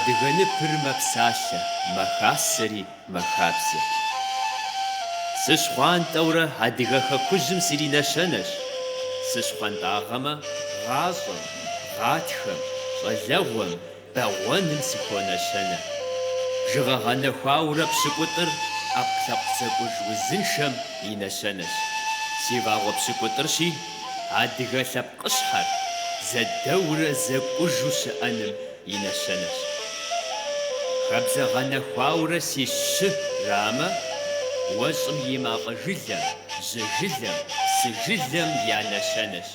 Адыгэ ныпыр мэпсалъэ, мэхасэри мэхабзэ. Сыщхъуантӏэурэ адыгэ хэкужьым сринэщэнэщ. Сыщхъуантӏагъэмэ, гъащӏэм, гъатхэм, щӏалэгъуэм, бэгъуэным сыхуонэщэнэ. Бжыгъэ гъэнэхуаурэ пщыкӏутӏыр ӏэпкълъэпкъ зэкӏуж узыншэм и нэщэнэщ. Си вагъуэ пщыкӏутӏырщи, адыгэ лъэпкъыщхьэр зэдэурэ зэкӏужу щыӏэным и нэщэнэщ. Хабзэ гъэнэхуаурэ си щырамэ, уэщӏым и мафӏэ жылэм, жьы жылэм, псы жылэм я нэщэнэщ.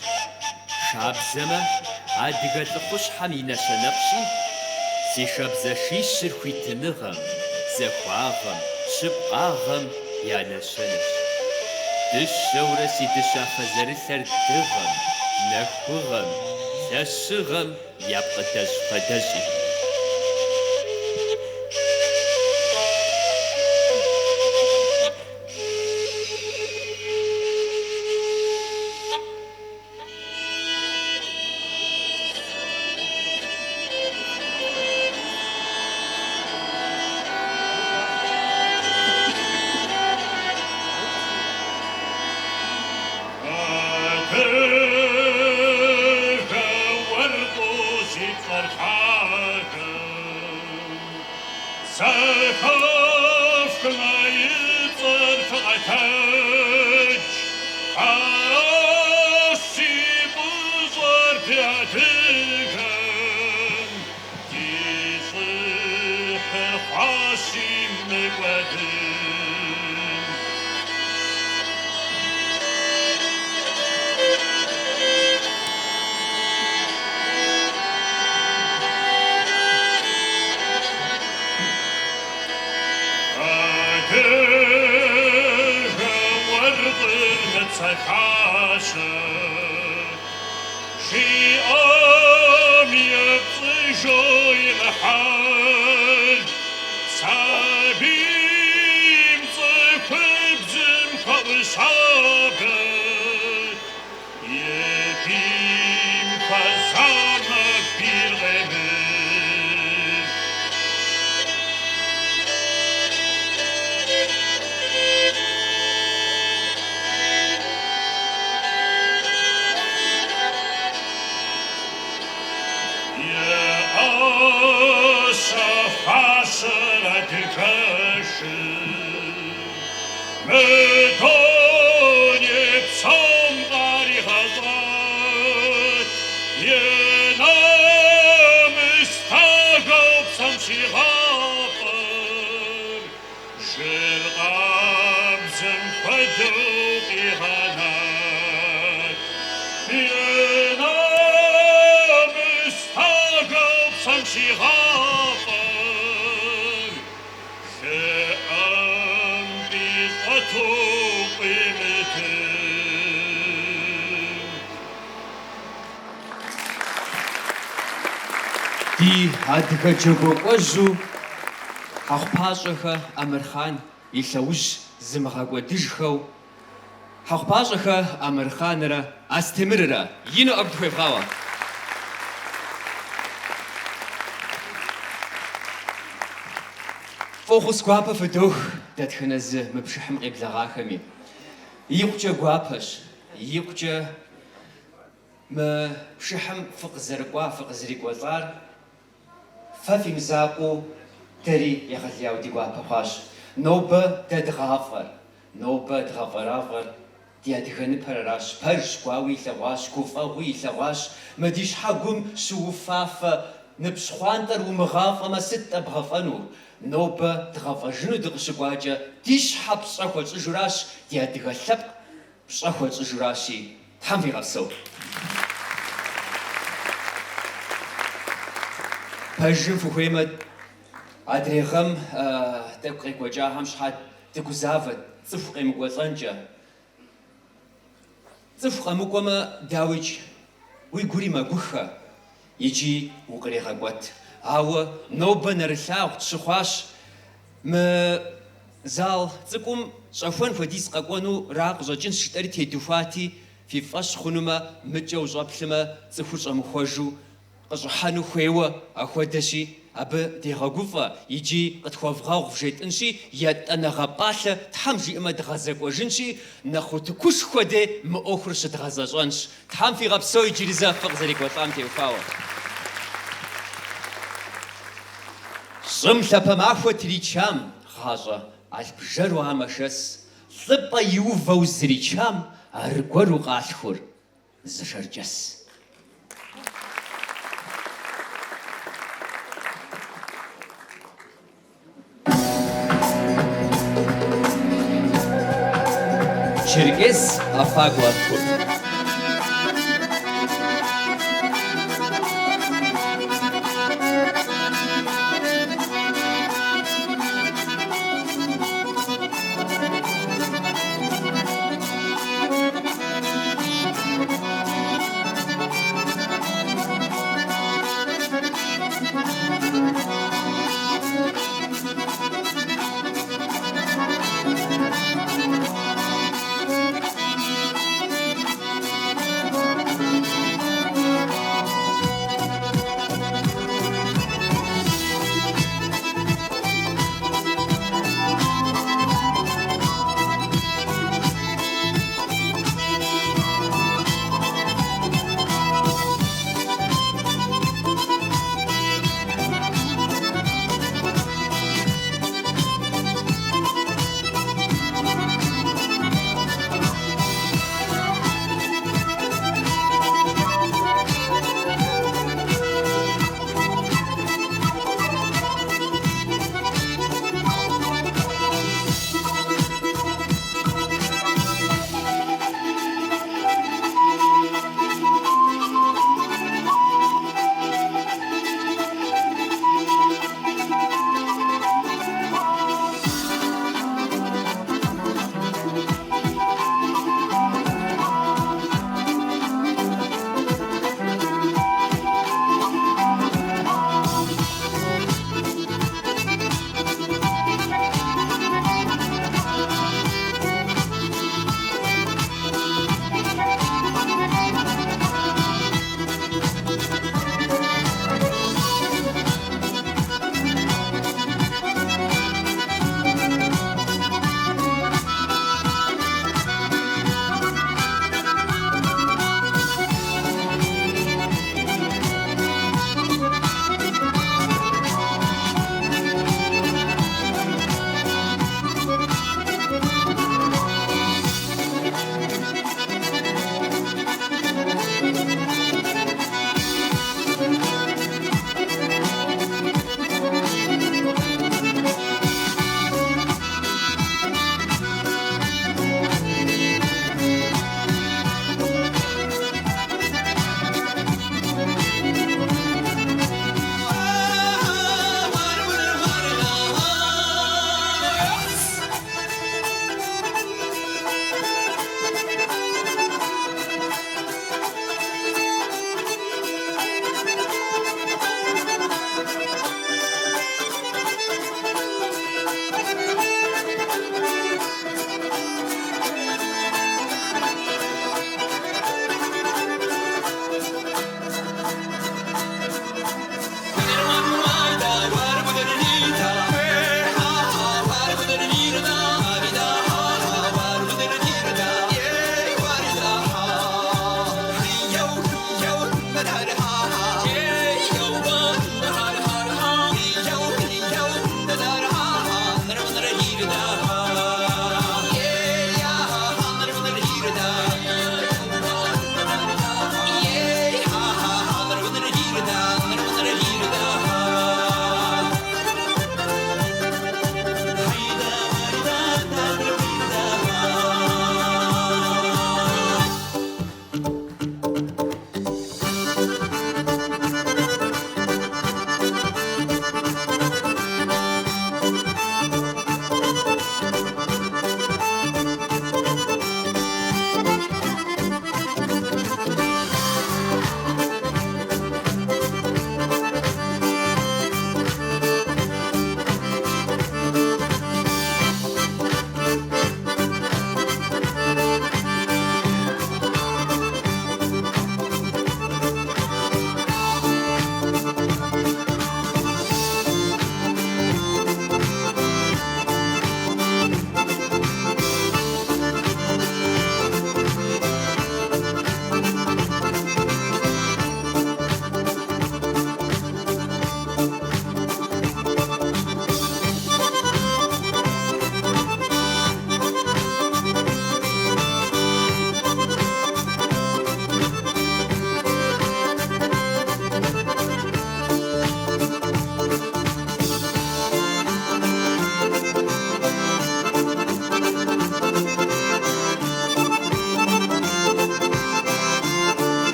Шабзэмэ, адыгэ лӏыхъущхьэм и нэщэнэфӏщи, си шабзэшищыр хуитыныгъэм, захуагъэм, щыпкъагъэм я нэщэнэщ. Дыщэурэ си дыщафэ зэрылъэр дыгъэм, нэхугъэм, лъэщыгъэм я пкъыдэщӏ-фэдэщӏи. Адыгэ уэркъыу зи цӏэр лъагэм Зэхэфхмэ и цӏэр фыкъэтэдж, Аращ зи фӏыщӏэр ди адыгэм, Ди щӏыхьыр хъуащи мыкӏуэдын. Адыгэ уэркъыр мыпсэлъащэ, Жиӏам епцӏыжу имыхьэл, Сабийм цӏыхубзым хуэӏущабэт, И бийм хуэзамэ бийр къемыл. И ӏэщэ-фащэр адыгэшыр, Мы дуней псом къаригъэщӏат, И нэмыс лъагэу псом щигъафӏэр, Жыр къабзэм хуэдэу къигъэнат. И нэмыс лъагэу псом щигъафӏэр, Лъы ӏэмпӏи щӏэту къимытын. Ди адыгэ джэгуакӏуэжьу Хьэхъупащӏэхэ Амырхъан и лъэужь зымыгъэкӏуэдыжхэу Хьэхъупащӏэхэ Амырхъанрэ Астемыррэ ину ӏэгу дыхуевгъауэ. Фӏохъус гуапэ фыдох дэтхэнэ зы мы пшыхьым къеблэгъахэми. Икъукӏэ гуапэщ, икъукӏэ мы пшыхьым фыкъызэрыкӏуа, фыкъызэрекӏуэлӏар. Фэ фи мызакъуэу дэри егъэлеяуэ ди гуапэ хъуащ. Нобэ дэ дгъафӏэр, нобэ дгъэфӏэрафӏэр ди адыгэ ныпэр аращ. Пэжщ, гуауи илъэгъуащ, гуфӏэгъуи илъэгъуащ. Мы ди щхьэгум щыуфафэ нып щхъуантӏэр умыгъафӏэмэ, сыт-тӏэ бгъэфӏэнур? Нобэ дгъэфӏэжыну дыкъыщыкӏуакӏэ, ди щхьэ пщӏэ хуэтщӏыжуращ, ди адыгэ лъэпкъ пщӏэ хуэтщӏыжуращи, Тхьэм фигъэпсэу. Пэжым фыхуеймэ, адрей гъэм тӏэкӏу къекӏуэкӏахэм щхьа дыгузавэт, цӏыху къемыкӏуэлӏэнкӏэ. Цӏыху къэмыкӏуэмэ, дауикӏ, уи гури мэгухэ, икӏи укърегъэкӏуэт. Ауэ нобэ нэрылъагъу тщыхъуащ мы зал цӏыкӏум щӏэхуэн хуэдиз къэкӏуэнура къыщӏэкӏынщ жытӏэри тедухуати, фи фӏэщ хъунумэ, мыкӏэ ущӏэплъымэ, цӏыхур щӏэмыхуэжу къыщӏыхьэну хуейуэ ахуэдэщи. Абы дегъэгуфӏэ, иджи къытхуэвгъэгъу вжетӏынщи, етӏанэгъэ пӏалъэ Тхьэм жиӏэмэ дгъэзэкӏуэжынщи, нэхъ утыкушхуэ де мы ӏуэхур щыдгъэзэщӏэнщ. Тхьэм фигъэпсэу иджыри зэ фыкъызэрекӏуэлӏам теухуауэ. Щӏым лъапэ махуэ тричам, гъащӏэ алъпжэру ар мэшэс, лӏыпӏэ иувэу зричам, аргуэру къалъхур зы шэрджэс. Черкес къэфакӏуэ гуп.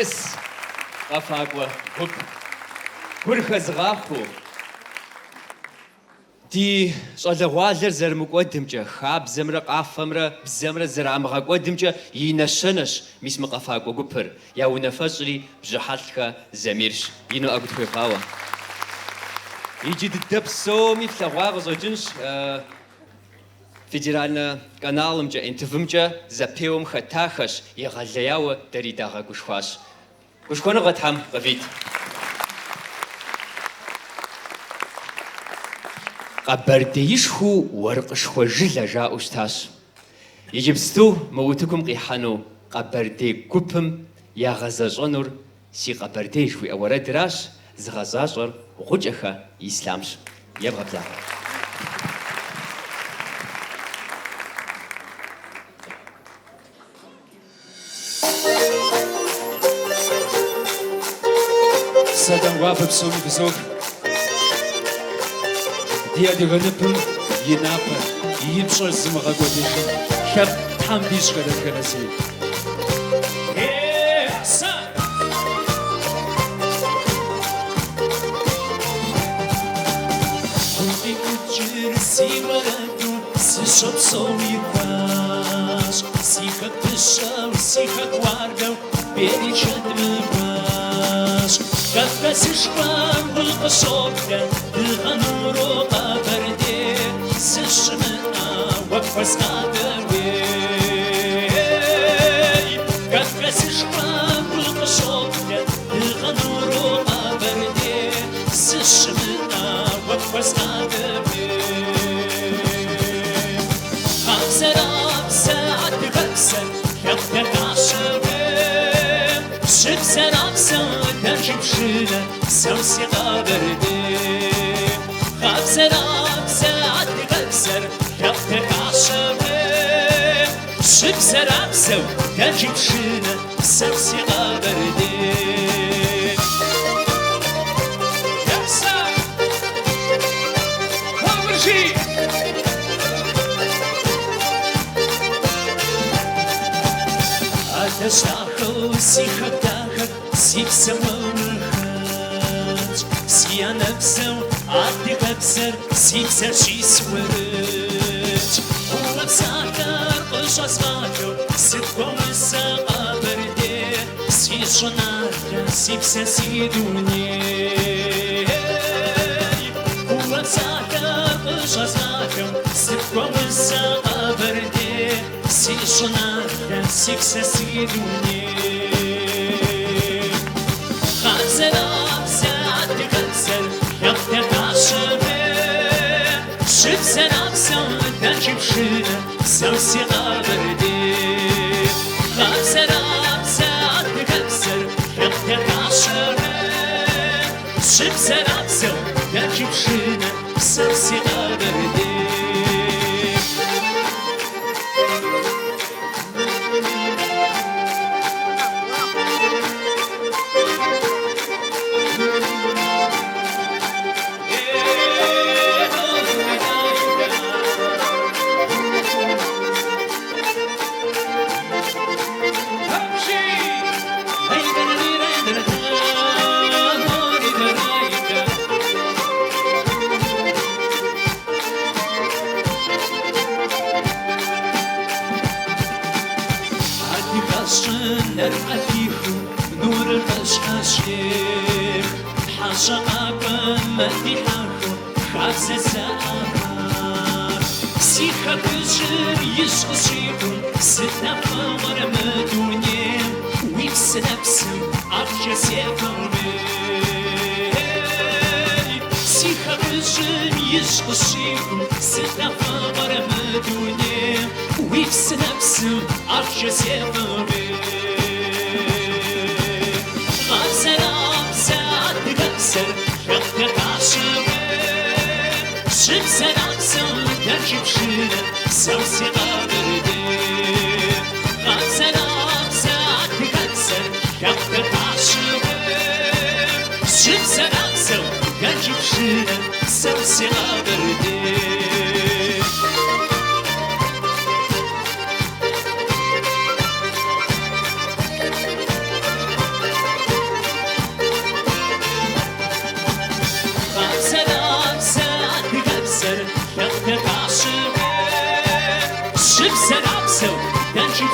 Ес къэфакӏуэ гуп. Гур хэзыгъахъуэу. Ди щӏалэгъуалэр зэрымыкӏуэдымкӏэ, хабзэмрэ къафэмрэ бзэмрэ зэрамыгъэкӏуэдымкӏэ и нэщэнэщ мис мы къэфакӏуэ гупыр. Я унафэщӏри Бжьыхьэлӏхэ Замирщ. Ину ӏэгу тхуевгъауэ. Иджы дыдэ псоми флъэгъуа къыщӏэкӏынщ федеральнэ каналымкӏэ, НТВ-мкӏэ зэпеуэм хэтахэщ, егъэлеяуэ дэри дагъэгушхуащ. Гушхуэныгъэ Тхьэм къывит. Къэбэрдеишхуэу уэркъышхуэ жылэ жаӏэу щытащ. Иджыпсту мы утыкум къихьэну къэбэрдей гупым ягъэзэщӏэнур Си Къэбэрдей жыхуиӏэ уэрэдыращ, зыгъэзащӏэр Гъукӏэхэ Ислъамщ. Евгъэблагъэ. Сэлам гуапэ псоми фызох. Ди адыгэ ныпым и напэр, и пщӏэр зымыгъэкӏуэдыжын лъэпкъ Тхьэм дищӏхэ дэтхэнэ зыри. Гум къиӏукӏыр си уэрэду сыщопсэу и гуащ. Си хэку дыщэу, си хэку уардэу берычэт мыгуащ. Кавказышхуэм укъыщоблэ, дыгъэ нуру Къэбэрдей, зы щымыӏэ уэ пхуэзгъадэ уей. Кавказышхуэм укъыщоблэ, дыгъэ нуру Къэбэрдей, зы щымыӏэ уэ пхуэзгъадэ уей. Гъэбзэрабзэ адыгэбзэр лъэпкъ дахащэ уей. Щыбзэрабзэ дэнкӏи пшынэ псэу си Къэбэрдей. Гъэбзэрабзэ адыгэбзэр лъэпкъ дахащэ уей. Щыбзэрабзэу дэнкӏи пшынэ псэу си Къэбэрдей. Епсэ! Уамыржи! Адэжь лъахэу си хэку дахэр си псэм уэ ухэтщ. Си анэбзэу адыгэбзэр си бзэр щисурытщ. Уэ псалъэр къыщӏэзгъалъэу сыпхуоусэ Къэбэрдей, си щӏыналъэ, си псэ, си дуней. Уэ псалъэр къыщӏэзгъалъэу сыпхуоусэ Къэбэрдей, си щӏыналъэ, си псэ, си дуней. Гъэбзэрабзэ адыгэбзэр лъэпкъ дахащэ уей. Щыбзэрабзэу дэнкӏи пшынэ псэу си Къэбэрдей. Гъэбзэрабзэ адыгэбзэр лъэпкъ дахащэ уей. Щыбзэрабзэу дэнкӏи пшынэ псэу си Къэбэрдей. Адыгэщӏынэр ӏэпихыу нурыр къыщхьэщех. Хьэщӏэ къакӏуэмэ дихьэхыу хабзэ зэӏэпах. Си хэкужьыр ижь къыщӏихум сыт нэхъыфӏыр мы дунейм, уи псынэпсым ӏэфӏкӏэ сефэу уей. Си хэкужьым ижь къыщӏихум сыт нэхъыфӏыр мы дунейм, уи псынэпсым ӏэфӏкӏэ сефэу уей. Гъэбзэрабзэ адыгэбзэр лъэпкъ дахащэ уей. Щыбзэрабзэу дэнкӏи пшынэ псэу си Къэбэрдей. Гъэбзэрабзэ адыгэбзэр лъэпкъ дахащэ уей. Щыбзэрабзэу дэнкӏи пшынэ псэу си Къэбэрдей.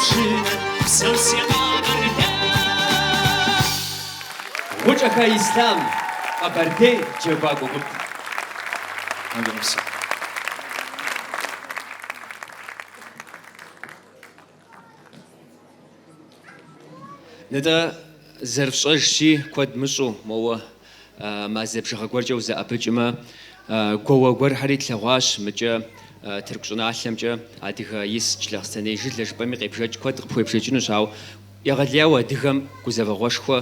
пшынэр псэм сигъагъэрэ. Гъукӏэхэ Ислъам, Къэбэрдей джэгуакӏуэ гуп. Адыгэпсэ. Нтӏэ, зэрыфщӏэжщи, куэд мыщӏу, моуэ мазэ бжыгъэ гуэркӏэ узэӏэбэкӏмэ, гуауэ гуэрхэри тлъэгъуащ мыкӏэ Тырку щӏыналъэмкӏэ адыгэ ис Джылахъстэней жылэ жыпӏэми къебжэкӏ куэд къыпхуебжэкӏынущ, ауэ егъэлеяуэ адыгэм гузэвэгъуэшхуэ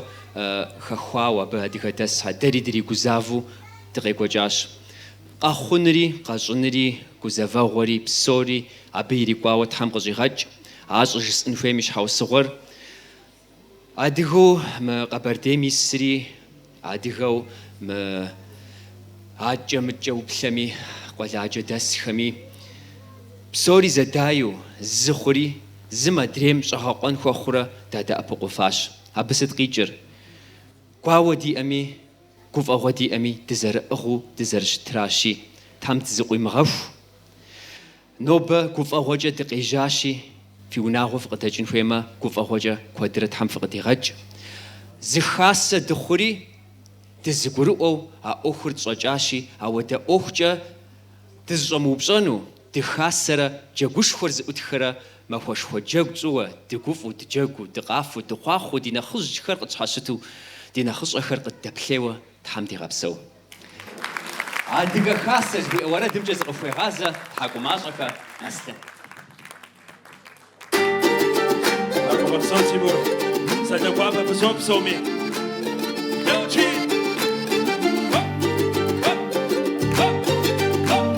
хэхуауэ абы адыгэ дэсхьэ, дэри дригузавэу дыкъекӏуэкӏащ. Къэхъунри, къэщӏынри, гузэвэгъуэри, псори абы ирикӏуауэ Тхьэм къыщӏигъэкӏ. Ар щӏыжысӏэн хуейм и щхьэусыгъуэр адыгэу мы Къэбэрдейм исри, адыгэу мы адкӏэ-мыдкӏэ уплъэми, къуэладжэ дэсхэми, псори зэдайу, зы хъури, зым адрейм щӏэгъэкъуэн хуэхъурэ дадэӏэпыкъуфащ. Абы сыт къикӏыр? Гуауэ диӏэми, гуфӏэгъуэ диӏэми дызэрыӏыгъыу дызэрыщытращи, Тхьэм дызыкъуимыгъэху. Нобэ гуфӏэгъуэкӏэ дыкъежьащи, фи унагъуэ фыкъыдэкӏын хуеймэ, гуфӏэгъуэкӏэ куэдрэ Тхьэм фыкъыдигъэкӏ. Зы хасэ дыхъури, дызыгурыӏуэу а ӏуэхур тщӏэкӏащи, ауэдэ ӏуэхукӏэ дызыщӏэмыупщӏэну, дыхасэрэ джэгушхуэр зыӏутхэрэ махуэшхуэ джэгу тщӏыуэ, дыгуфӏэу, дыджэгуу, дыкъафэу, дыхъуахъуэу, ди нэхъыжьхэр къытщхьэщыту, ди нэхъыщӏэхэр къыддэплъейуэ Тхьэм дигъэпсэу. Адыгэ хасэ жыхуиӏэ уэрэдымкӏэ зыкъыхуегъазэ Тхьэкӏумащӏэхэ Аслъэн. Тхьэкӏумэпсэу, Тимур. Псалъэ гуапэ фызот псоми. Еучи! Хоп! Хоп! Хоп! Хоп!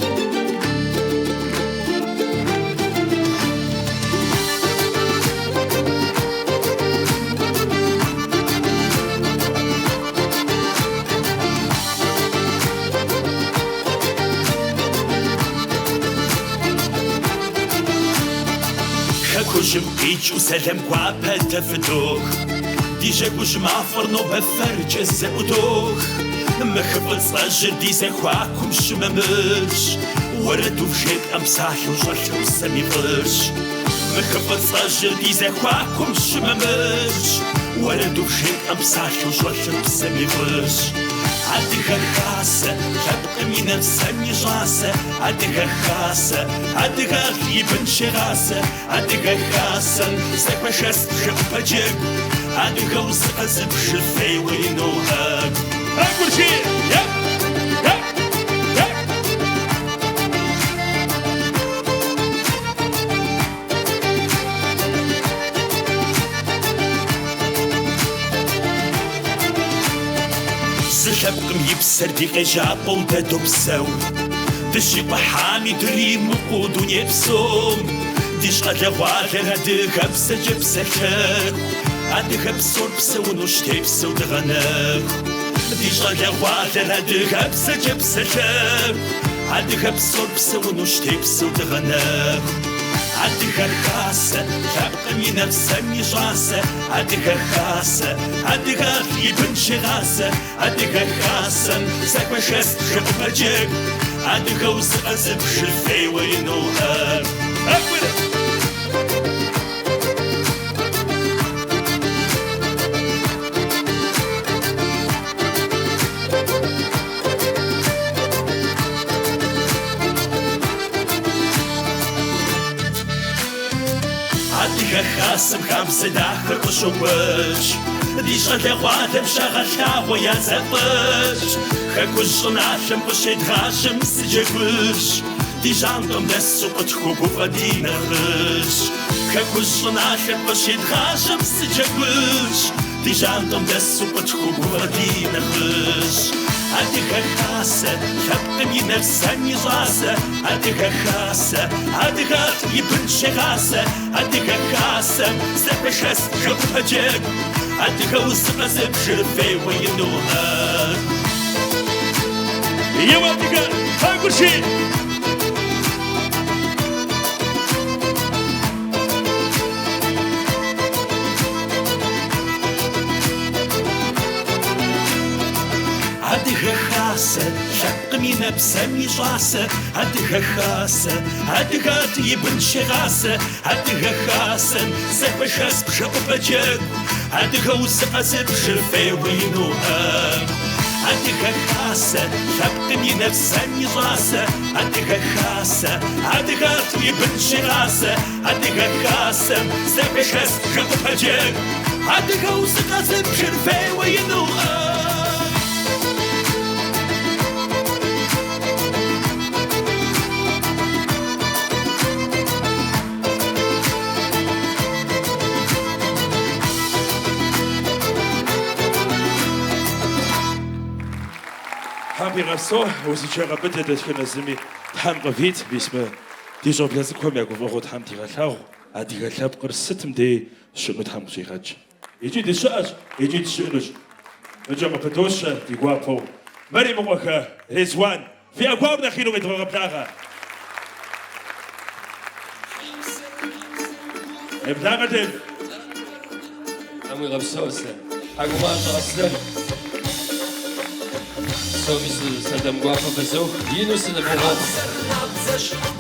Хэкужьым къикӏыу сэлам гуапэ дэ фыдох. Ди жьэгужь мафӏэр нобэ фэркӏэ зэӏудох. Мы хы фӏыцӏэжьыр ди зэхуакум щымамырщ. Уэрэду вжетӏэм псалъэу щӏэлъыр псэм и фӏырщ. Мы хы фӏыцӏэжьыр ди зэхуакум щымамырщ. Уэрэду вжетӏэм псалъэу щӏэлъыр псэм и фӏырщ. Адыгэ хасэ, лъэпкъым и нэм псэм и щӏасэ. Адыгэ хасэ, адыгэлӏ и бын щегъасэ. Адыгэ хасэм зэхуешэс бжэӏупэ джэгу. Адыгэу зыкъэзыбжыр феуэ ину ӏэгу. ӏэгур жи! Е! Е! Е! Зы лъэпкъым и псэр ди къежьапӏэу дэ допсэу. Дыщикъухьами дримыкъуу дуней псом. Ди щӏалэгъуалэр адыгэбзэкӏэ псэлъэху. Адыгэ псор псэунущ тепсэу дыгъэнэху. Ди щӏалэгъуалэр адыгэбзэкӏэ псэлъэху. Адыгэ псор псэунущ тепсэу дыгъэнэху. Адыгэ хасэ, лъэпкъым и нэм псэм и щӏасэ. Адыгэ хасэ, адыгэлӏ и бын щегъасэ. Адыгэ хасэм зэхуешэс бжэӏупэ джэгу. Адыгэу зыкъэзыбжыр феуэ ину ӏэгу. ӏэгур! Адыгэ хасэм хабзэ дахэр къыщокӏуэкӏ. Ди щӏалэгъуалэм щагъэлъагъуэ я зэфӏэкӏ. Хэкужь щӏыналъэм къыщедгъажьэм зы джэгущ. Ди жьантӏэм дэсу къытхуогуфӏэ ди нэхъыжь. Хэкужь щӏыналъэм къыщедгъажьэм зы джэгущ. Ди жьантӏэм дэсу къытхуогуфӏэ ди нэхъыжь. Адыгэ хасэ, лъэпкъым и нэм псэм и щӏасэ. Адыгэ хасэ, адыгэлӏ и бын щегъасэ. Адыгэ хасэм зэхуешэс бжэӏупэ джэгу. Адыгэу зыкъэзыбжыр феуэ ину ӏэгу. Еуэ, адыгэ! ӏэгур жи! Адыгэ хасэ, хасэ, лъэпкъым и нэпсэм и щӏасэ, Адыгэ хасэ, адыгэлӏ и бын щегъасэ, Адыгэ хасэм зэхуешэс бжэӏупэ джэгу, Адыгэу зыкъэзыбжыр феуэ ину ӏэгу. Адыгэ хасэ, лъэпкъым и нэпсэм и щӏасэ, Адыгэ хасэ, адыгэлӏ и бын щегъасэ, Адыгэ хасэм зэхуешэс бжэӏупэ джэгу, Адыгэу зыкъэзыбжыр феуэ ину ӏэгу. Тхьэм фигъэпсэу, узыншагъэ быдэ дэтхэнэ зыми Тхьэм къывит, мис мы ди щӏэблэ цӏыкӏухэм я гуфӏэгъуэу Тхьэм дигъэлъагъу, адыгэ лъэпкъыр сытым дей щыӏэну Тхьэм къыщӏигъэкӏ. Икӏи дыщыӏэщ, икӏи дыщыӏэнущ. Мыкӏэ къыпыдощэ ди гуапэу. Мэремыкъуэхэ Резуан, фи ӏэгуауэр нэхъ ину къедвгъэгъэблагъэ. Еблагъэ, Дев. Тхьэм уигъэпсэу, Аслъэн. Хьэгумащӏэ Аслъэн. Псоми сэлам гуапэ фызох, ину сынывохъуэхъу.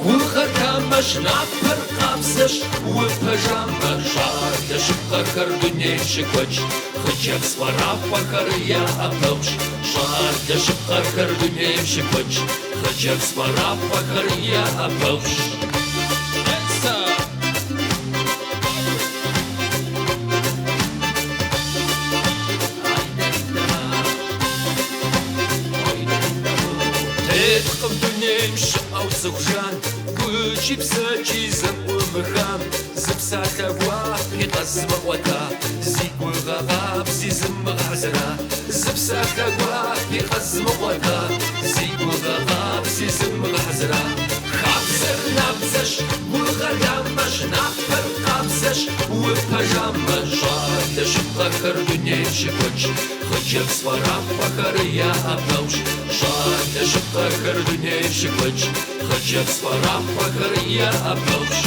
Гугъэр дамэщ, напэр къабзэщ, упэжамэ, щӏалэ щыпкъэхэр дунейм щыкуэдщ, хъыджэбз фӏэрафӏэхэр я ӏэпэгъущ. Щӏалэ щыпкъэхэр дунейм щыкуэдщ, хъыджэбз фӏэрафӏэхэр я ӏэпэгъущ. Теткъым дунейм щыӏэу цӏыху жан, гукӏи псэкӏи зэӏумыхам, зы псалъэ гуапи къэзымыӏуэта, зи гугъэ къабзи зымыгъэхьэзыра, зы псалъэ гуапи къэзымыӏуэта, зи гугъэ къабзи зымыгъэхьэзыра. Хабзэр набдзэщ, гугъэр дамэщ, напэр къабзэщ, упэжамэ, щӏалэ щыпкъэхэр дунейм щыкуэдщ, хъыджэбз фӏэрафӏэхэр я ӏэпэгъущ. Щӏалэ щыпкъэхэр дунейм щыкуэдщ, хъыджэбз фӏэрафӏэхэр я ӏэпэгъущ.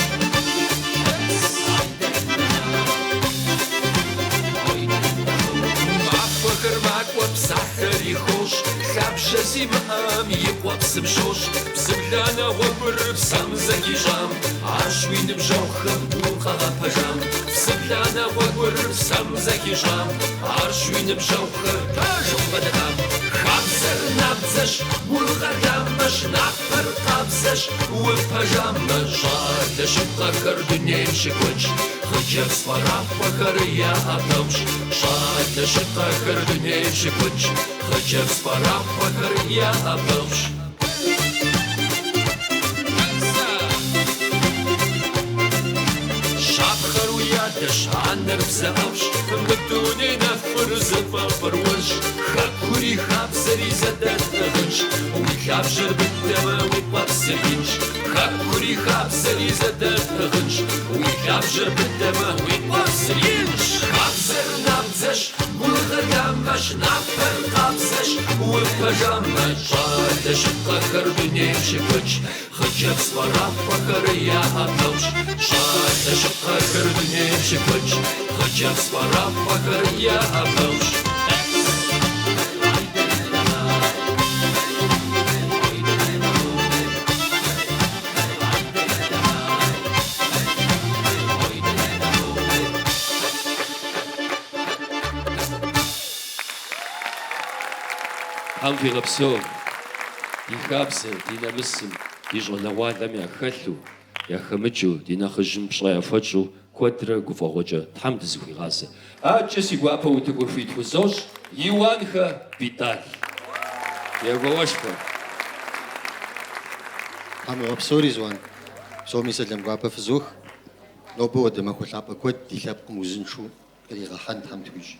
Махуэхэр макӏуэ, псалъэри хощӏ, лъабжьэ зимыӏэм и къуэпсым щощӏ. Псыбланэ гъуэгур псэм зэхищӏам, арщ уи ныбжьэгъухэм укъагъэпэжам. Псыбланэ гъуэгур псэм зэхищӏам, арщ уи ныбжьэгъухэр пэжу бгъэдэтам. Хабзэр набдзэщ, гугъэр дамэщ, напэр къабзэщ, упэжамэ, щӏалэ щыпкъэхэр дунейм щыкуэдщ, хъыджэбз фӏэрафӏэхэр я ӏэпэгъущ. Щӏалэ щыпкъэхэр дунейм щыкуэдщ, хъыджэбз фӏэрафӏэхэр я ӏэпэгъущ. Щапхъэр уи адэщ, анэр бзэ ӏэфӏщ, мы дуней нэхур зыфӏэфӏыр уэрщ. Хэкури хабзэри зэдэтӏыгъынщ, уи лъабжьэр быдэмэ уи къуэпсыр инщ. Хэкури хабзэри зэдэтӏыгъынщ, уи лъабжьэр быдэмэ уи къуэпсыр инщ. Хабзэр набдзэщ, гугъэр дамэщ, напэр къабзэщ, упэжамэ, щӏалэ щыпкъэхэр дунейм щыкуэдщ, хъыджэбз фӏэрафӏэхэр я ӏэпэгъущ. Щӏалэ щыпкъэхэр дунейм щыкуэдщ, хъыджэбз фӏэрафӏэхэр я ӏэпэгъущ. Тхьэм фигъэпсэу, ди хабзэр, ди нэмысым, ди щӏалэгъуалэм яхэлъу, яхэмыкӏыу, ди нэхъыжьым пщӏэ яхуэтщӏу куэдрэ гуфӏэгъуэкӏэ Тхьэм дызыхуигъазэ. Адэкӏэ си гуапэ утыкур хуит хузощӏ Иуанхэ Битӏал. Егуауэшхуэ. Тхьэм уигъэпсэу, Резуан. Псоми сэлам гуапэ фызох. Нобэ хуэдэ махуэ лъапӏэ куэд ди лъэпкъым узыншэу къригъэхьэн Тхьэм тхуищӏ.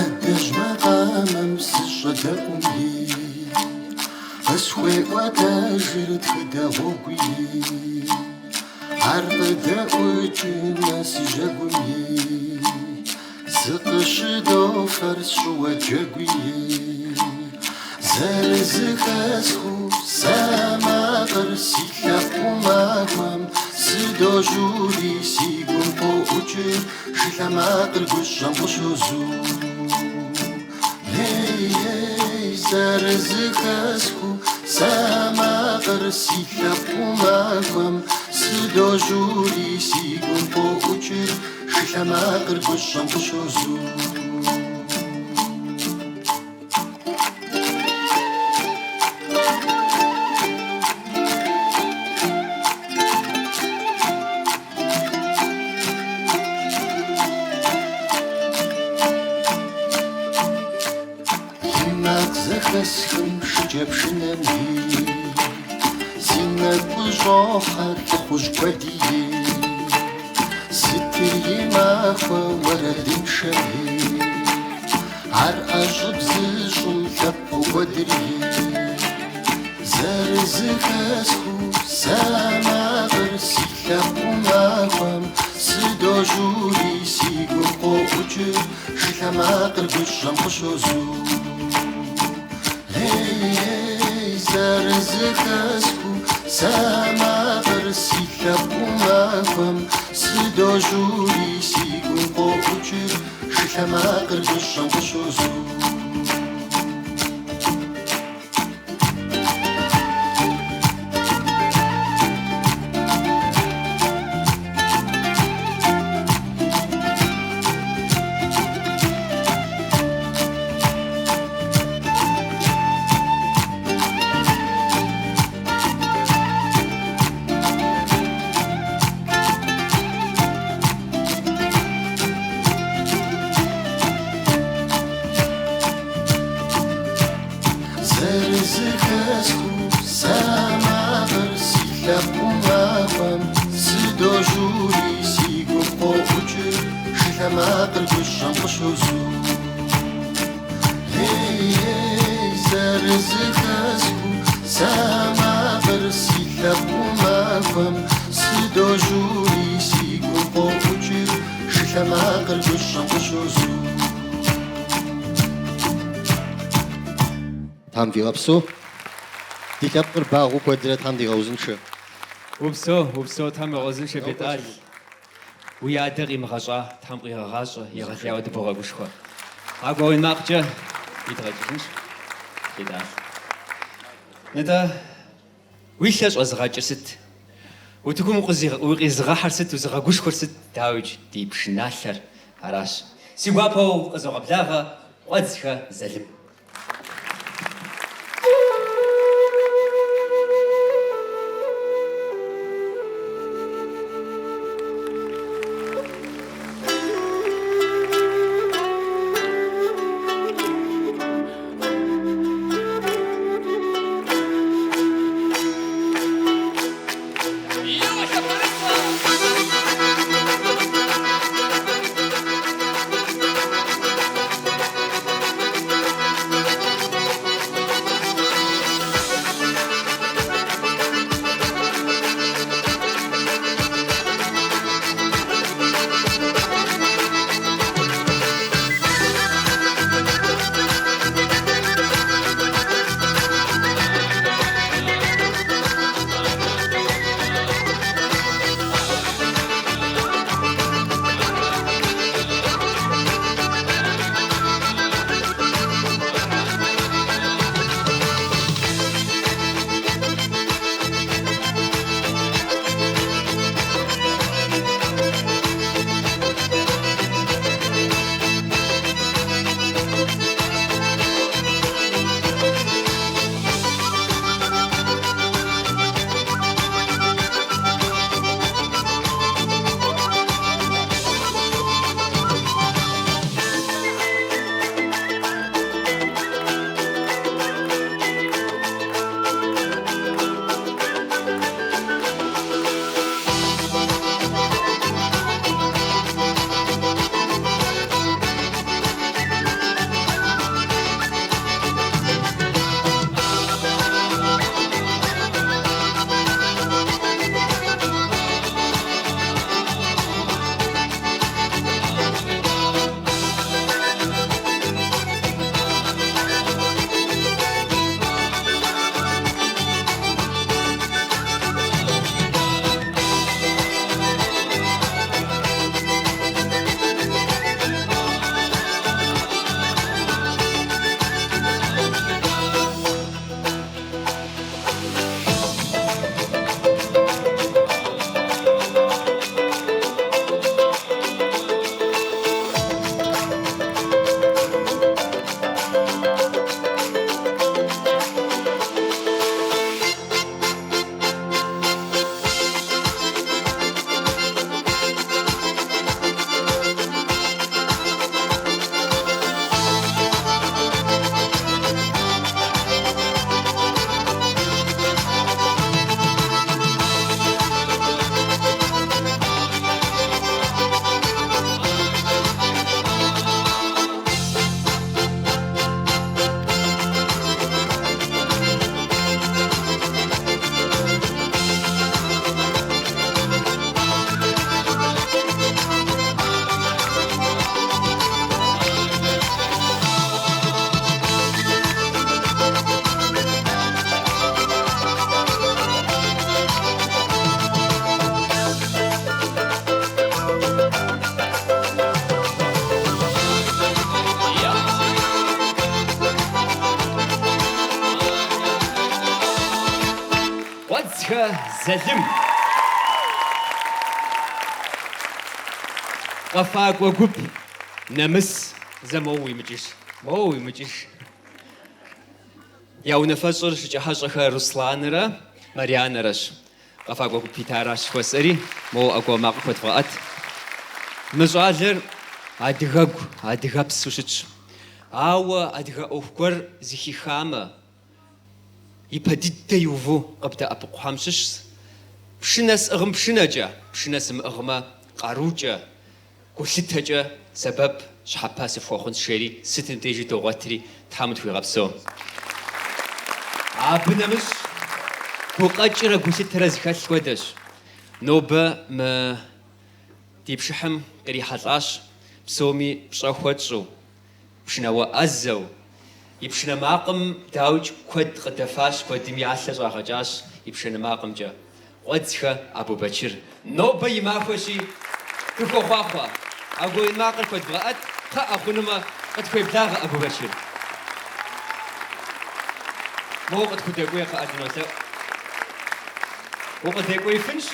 Адэжь макъамэм сыщӏэдэӏуми. Къысхуеӏуэтэжыр тхыдэ гъуэгуи, Ар къыдэӏукӏмэ си жьэгум, Сыкъыщыдофэр сщӏыуэ джэгуи. Зэрызэхэсхыу сэ а макъыр си лъэпкъ ӏумахуэм Сыдожьури си гум къоӏукӏыр шылъэ макъыр гущӏэм къыщозу. Ей-ей, зэрызэхэсхыу сэ а макъыр си лъэпкъ ӏумахуэм Сыдожьури си гум къоӏукӏыр шылъэ макъыр гущӏэм къыщозу. И макъ зэхэсхым шыкӏэпшынэм Си нэгу къыщӏохьэ лӏыхъужь куэди. Сытыр и махуэ уэрэдыншэм, Ар ӏэщӏыб зыщӏым лъэпкъыу кӏуэдыр. Зэрызэхэсхыу сэ а макъыр си лъэпкъ ӏумахуэм Сыдожьури си гум къоӏукӏыр шылъэ макъыр гущӏэм къыщозу. Ей-ей, зэрызэхэсхыу сэ а макъыр си лъэпкъ ӏумахуэм Сыдожьури си гум къоӏукӏыр шылъэ макъыр гущӏэм къыщозу. Зэрызэхэсхыу сэ а макъыр си лъэпкъ ӏумахуэм Сыдожьури си гум къоӏукӏыр шылъэ макъыр гущӏэм къыщозу. Ей-ей, зэрызэхэсхыу сэ а макъыр си лъэпкъ ӏумахуэм Сыдожьури си гум къоӏукӏыр шылъэ макъыр гущӏэм къыщозу. Тхьэм фигъэпсэу. Ди лъэпкъыр багъуэу куэдрэ Тхьэм дигъэузыншэ. Упсэу, упсэу, Тхьэм уигъэузыншэ, Бетӏал. Уи адэ къимыгъэщӏа Тхьэм къуигъэгъащӏэ, егъэлеяуэ дыбогъэгушхуэ. ӏэгуауэ ин макъкӏэ идгъэкӏыжынщ, Бетӏал. Нтӏэ, уи лъэ щӏэзыгъэкӏыр сыт? Утыкум укъизыгъэхьэр сыт, узыгъэгушхуэр сыт? Дауикӏ, ди пшыналъэр аращ. Си гуапэу къызогъэблагъэ Къуэдзхэ Залым. Къуэдзхэ Залым. Къэфакӏуэ гуп Нэмыс, зэ моуэ уимыкӏыж, моуэ уимыкӏыж. Я унафэщӏыр Шыкӏэхьэщӏэхэ Русланрэ Марьянэрэщ. Къэфакӏуэ гуп итаращ жыхуэсӏэри, моуэ ӏэгуауэ макъыр хуэдвгъэӏэт. Мы щӏалэр адыгэгу, адыгэпсу щытщ. Ауэ адыгэ ӏуэху гуэр зыхихамэ, ипэ дыдэ иуву къыбдэӏэпыкъухэм щыщщ. Пшынэ сӏыгъым пшынэкӏэ, пшынэ сымыӏыгъмэ, къарукӏэ, гулъытэкӏэ сэбэп щхьэпэ сыфхуэхъунщ, жери сытым дежи догъуэтри, Тхьэм утхуигъэпсэу. Абы нэмыщӏ гукъэкӏрэ гулъытэрэ зыхэлъ хуэдэщ. Нобэ мы ди пшыхьым кърихьэлӏащ псоми пщӏэ хуэтщӏу, пшынауэ ӏэзэу. И пшынэ макъым, дауикӏ, куэд къыдэфащ, куэдым я лъэ щӏагъэкӏащ и пшынэ макъымкӏэ. Къуэдзхэ Абубэчыр. Нобэ и махуэщи, дыхуохъуахъуэ. ӏэгуауэ макъыр хуэдвгъэӏэт, кхъыӏэ хъунумэ, къытхуеблагъэ Абубэчыр. Моуэ къытхудэкӏуей, кхъыӏэ, дынолъэӏу. Укъыдэкӏуеифынщ.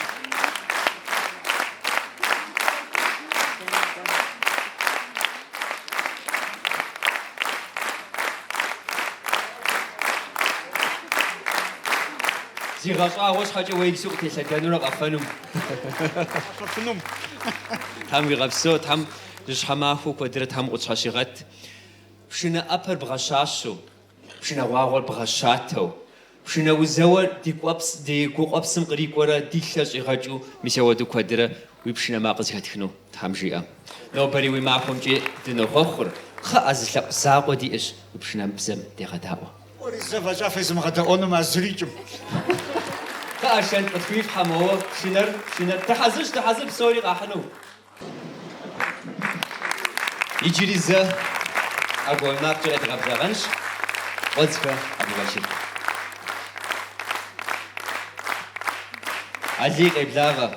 Зигъэщӏагъуэ щхьэкӏэ уэ иджыпсту къытелъэдэнурэ къэфэнум. Къэфэфынум. Тхьэм уигъэпсэу, Тхьэм жьыщхьэ махуэу куэдрэ Тхьэм укъытщхьэщигъэт. Пшынэ ӏэпэр бгъэщащэу, пшынэ гъуагъуэр бгъэщатэу, пшынэ узэуэр ди къуэпс, ди гукъуэпсым кърикӏуэрэ ди лъэр щӏигъэкӏыу мис ауэдэу куэдрэ уи пшынэ макъыр зэхэтхыну Тхьэм жиӏэ. Нобэрей уи махуэмкӏи дынохъуэхъур, кхъыӏэ, зы лъэӏу закъуэ диӏэщ, уи пшынэбзэм дегъэдаӏуэ. Кӏуэри зэ фӏэкӏа фезмыгъэдэӏуэнум а зырикӏым. Кхъыӏэ, шэнт къытхуифхьэ моуэ, пшынэр, пшынэр. Дыхьэзырщ, дыхьэзыр псори къахьыну. Иджыри зэ ӏэгуауэ макъкӏэ къедгъэблэгъэнщ Къуэдзхэ Абубэчыр. Алий къеблагъэ.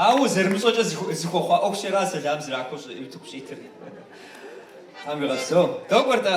Ауэ зэрымыщӏэкӏэ зыхуэхъуа ӏуэхущ ара сэлам зрахыу утыку щӏитыр. Тхьэм уигъэпсэу. Докӏуэр-тӏэ?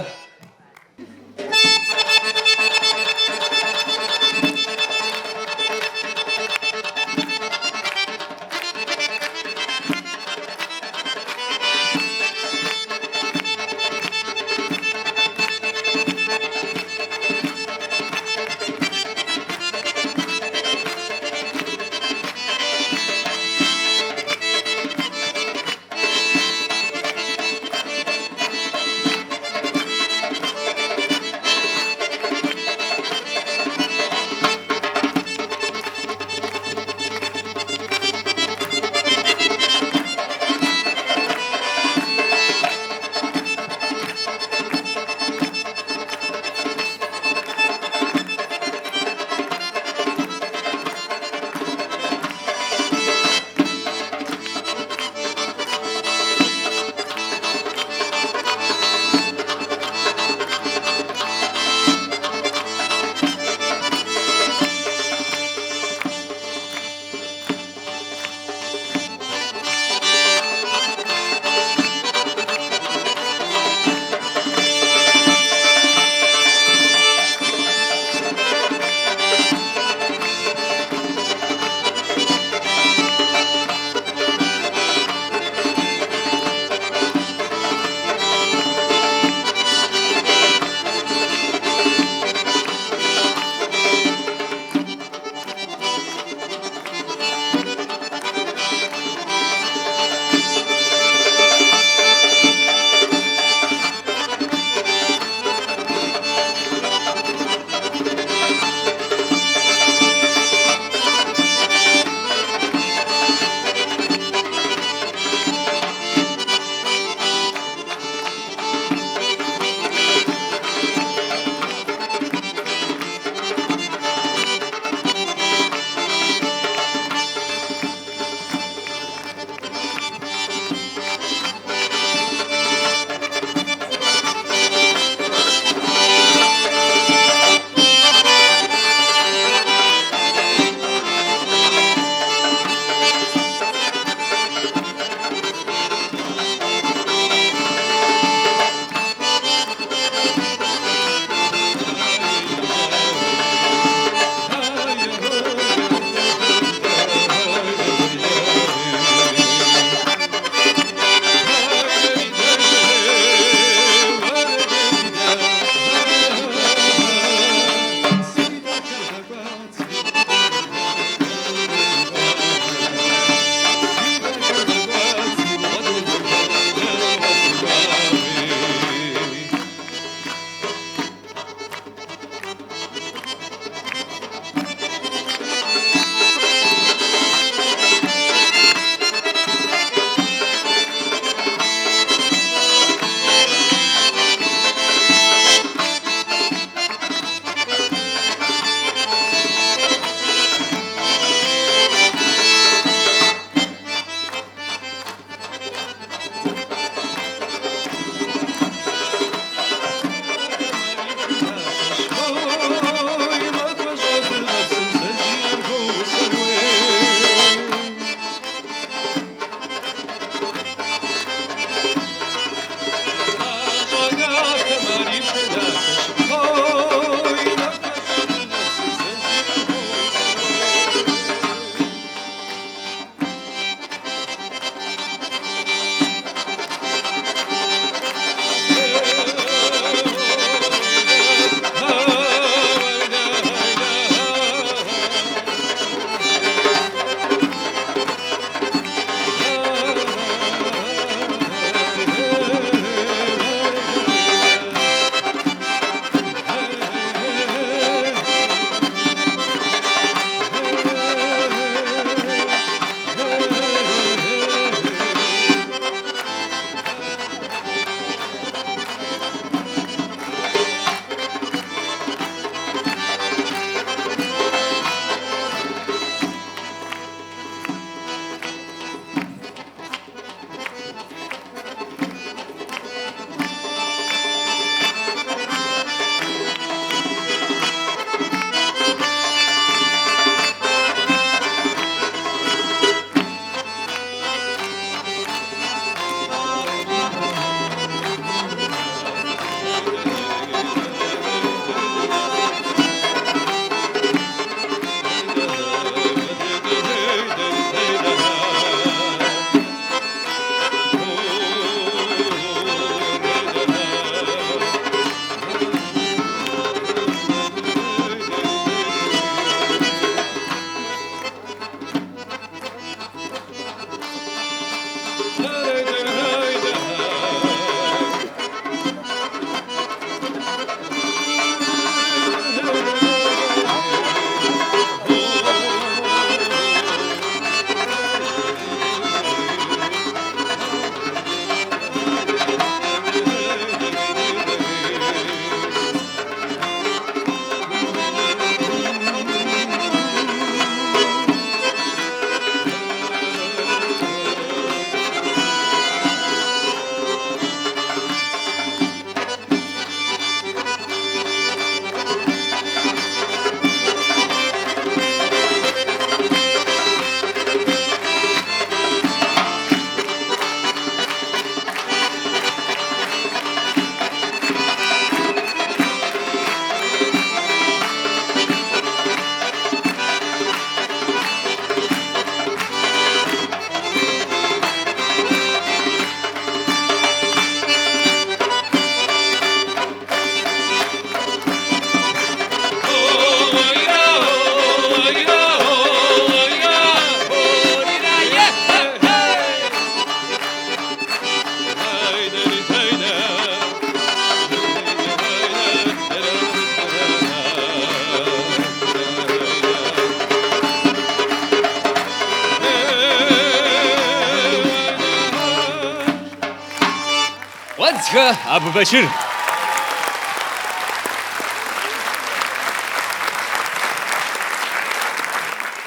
Теунэхэ Абубэчыр.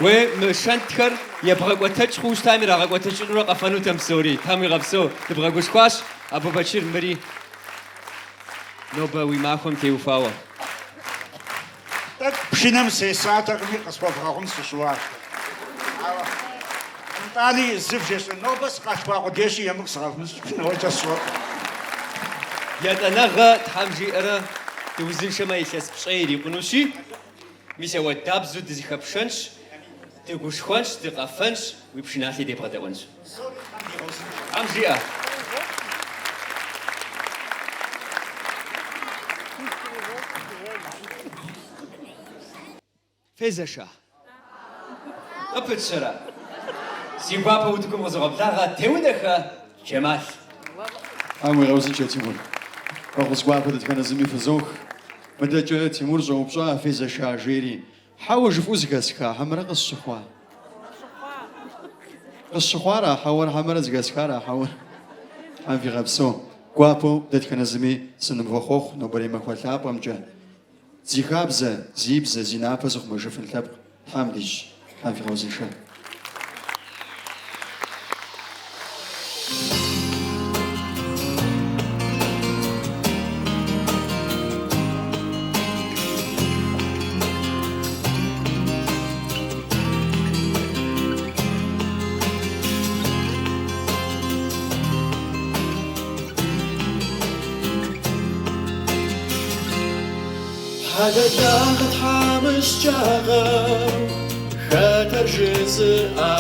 Уей, мы шэнтхэр ебгъэкӏуэтэкӏ хъууэ щытам ирагъэкӏуэтэкӏынурэ къэфэнутэм псори. Тхьэм уигъэпсэу, дыбгъэгушхуащ, Абубэчыр, мыри нобэ уи махуэм теухуауэ. Тӏэкӏу пшынэм сесатэкъыми, къысхуэвгъэгъун сыщыуащ. Ауэ, нтӏани, зы вжесӏэн, нобэ сыкъалъхуа къудейщи, емыкӏу сыкъэвмыщӏ, нэгъуэщӏкӏэ сщӏэркъым. Етӏанэгъэ Тхьэм жиӏэрэ, дыузыншэмэ илъэс пщӏей ирикъунущи, мис ауэдабзэу дызыхэпшэнщ, дыгушхуэнщ, дыкъэфэнщ, уи пшыналъи дебгъэдэӏуэнщ. Тхьэм жиӏэ. Фезэша? Къыпытщэрэ? Си гуапэ утыкум къызогъэблагъэ Теунэхэ Джэмал. Тхьэм уигъэузыншэ, Тимур. Фӏэхъус гуапэ дэтхэнэ зыми фызох. Мыдэкӏэ Тимур щӏэупщӏа, фезэша жери. Хьэуэ жыфӏэу зэхэсха, хьэмэрэ къысщыхъуа? Къысщыхъуара хьэуэр, хьэмэрэ зэхэсхара хьэуэр? Тхьэм фигъэпсэу. Гуапэу дэтхэнэ зыми сынывохъуэхъу нобэрей махуэ лъапӏэмкӏэ. Зи хабзэ, зи бзэ, зи напэ зыхъумэжыфын лъэпкъ Тхьэм дищӏ. Тхьэм фигъэузыншэ. Хьэлэлагъэ тхьэмыщкӏагъэу хэт ар жызыӏа?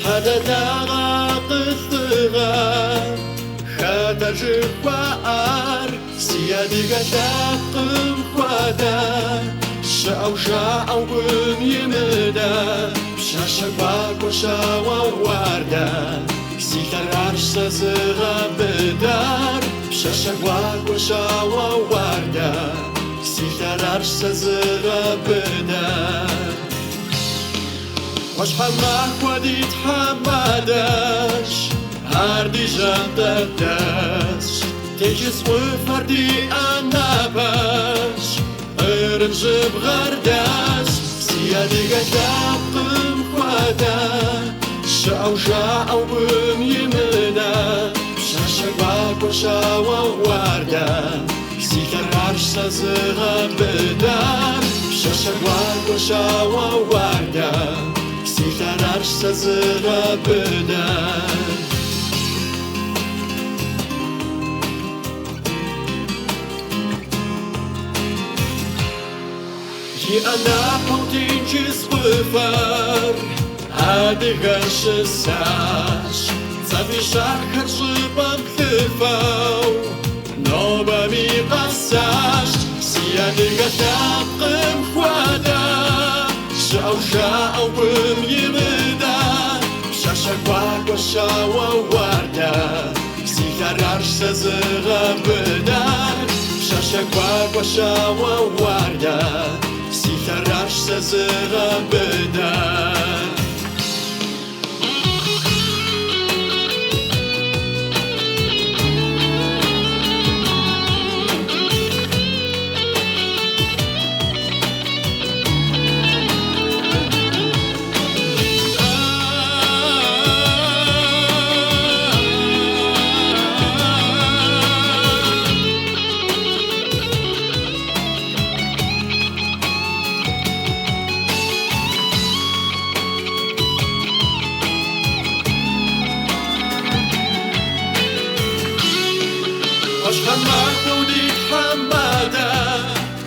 Хьэлэлагъэ акъыл лӏыгъэ хэт ар жыхуаӏар? Си адыгэ лъэпкъым хуэдэ щыӏэу жаӏэу гум имыдэ. Пщащэ гуакӏуэ щауэ уардэ, си лъэр арщ сэ зыгъэбыдэр. Пщащэ гуакӏуэ щауэ уардэ, си лъэр арщ сэ зыгъэбыдэр. ӏуащхьэмахуэ ди тхьэмадэщ, ар ди жьантӏэдэсщ. Тенджыз ӏуфэр ди ӏэнапэщ, Кърым жьыбгъэр дэсщ. Си адыгэ лъэпкъым хуэдэ щыӏэу жаӏэу гум имыдэ. Пщащэ гуакӏуэ щауэ уардэ, си лъэр арщ сэ зыгъэбыдэр. Пщащэ гуакӏуэ щауэ уардэ, си лъэр арщ сэ зыгъэбыдэр. И ӏэнапэу тенджыз ӏуфэр адыгэр щысащ. Цӏэ фӏищахэр щӏыпӏэм плъыфэу нобэми къэсащ. Си адыгэ лъэпкъым хуэдэ щыӏэу жаӏэу гум имыдэ. Пщащэ гуакӏуэ щауэ уардэ, си лъэр арщ сэ зыгъэбыдэр. Пщащэ гуакӏуэ щауэ уардэ, си лъэр арщ сэ зыгъэбыдэр. ӏуащхьэмахуэу ди тхьэмадэ,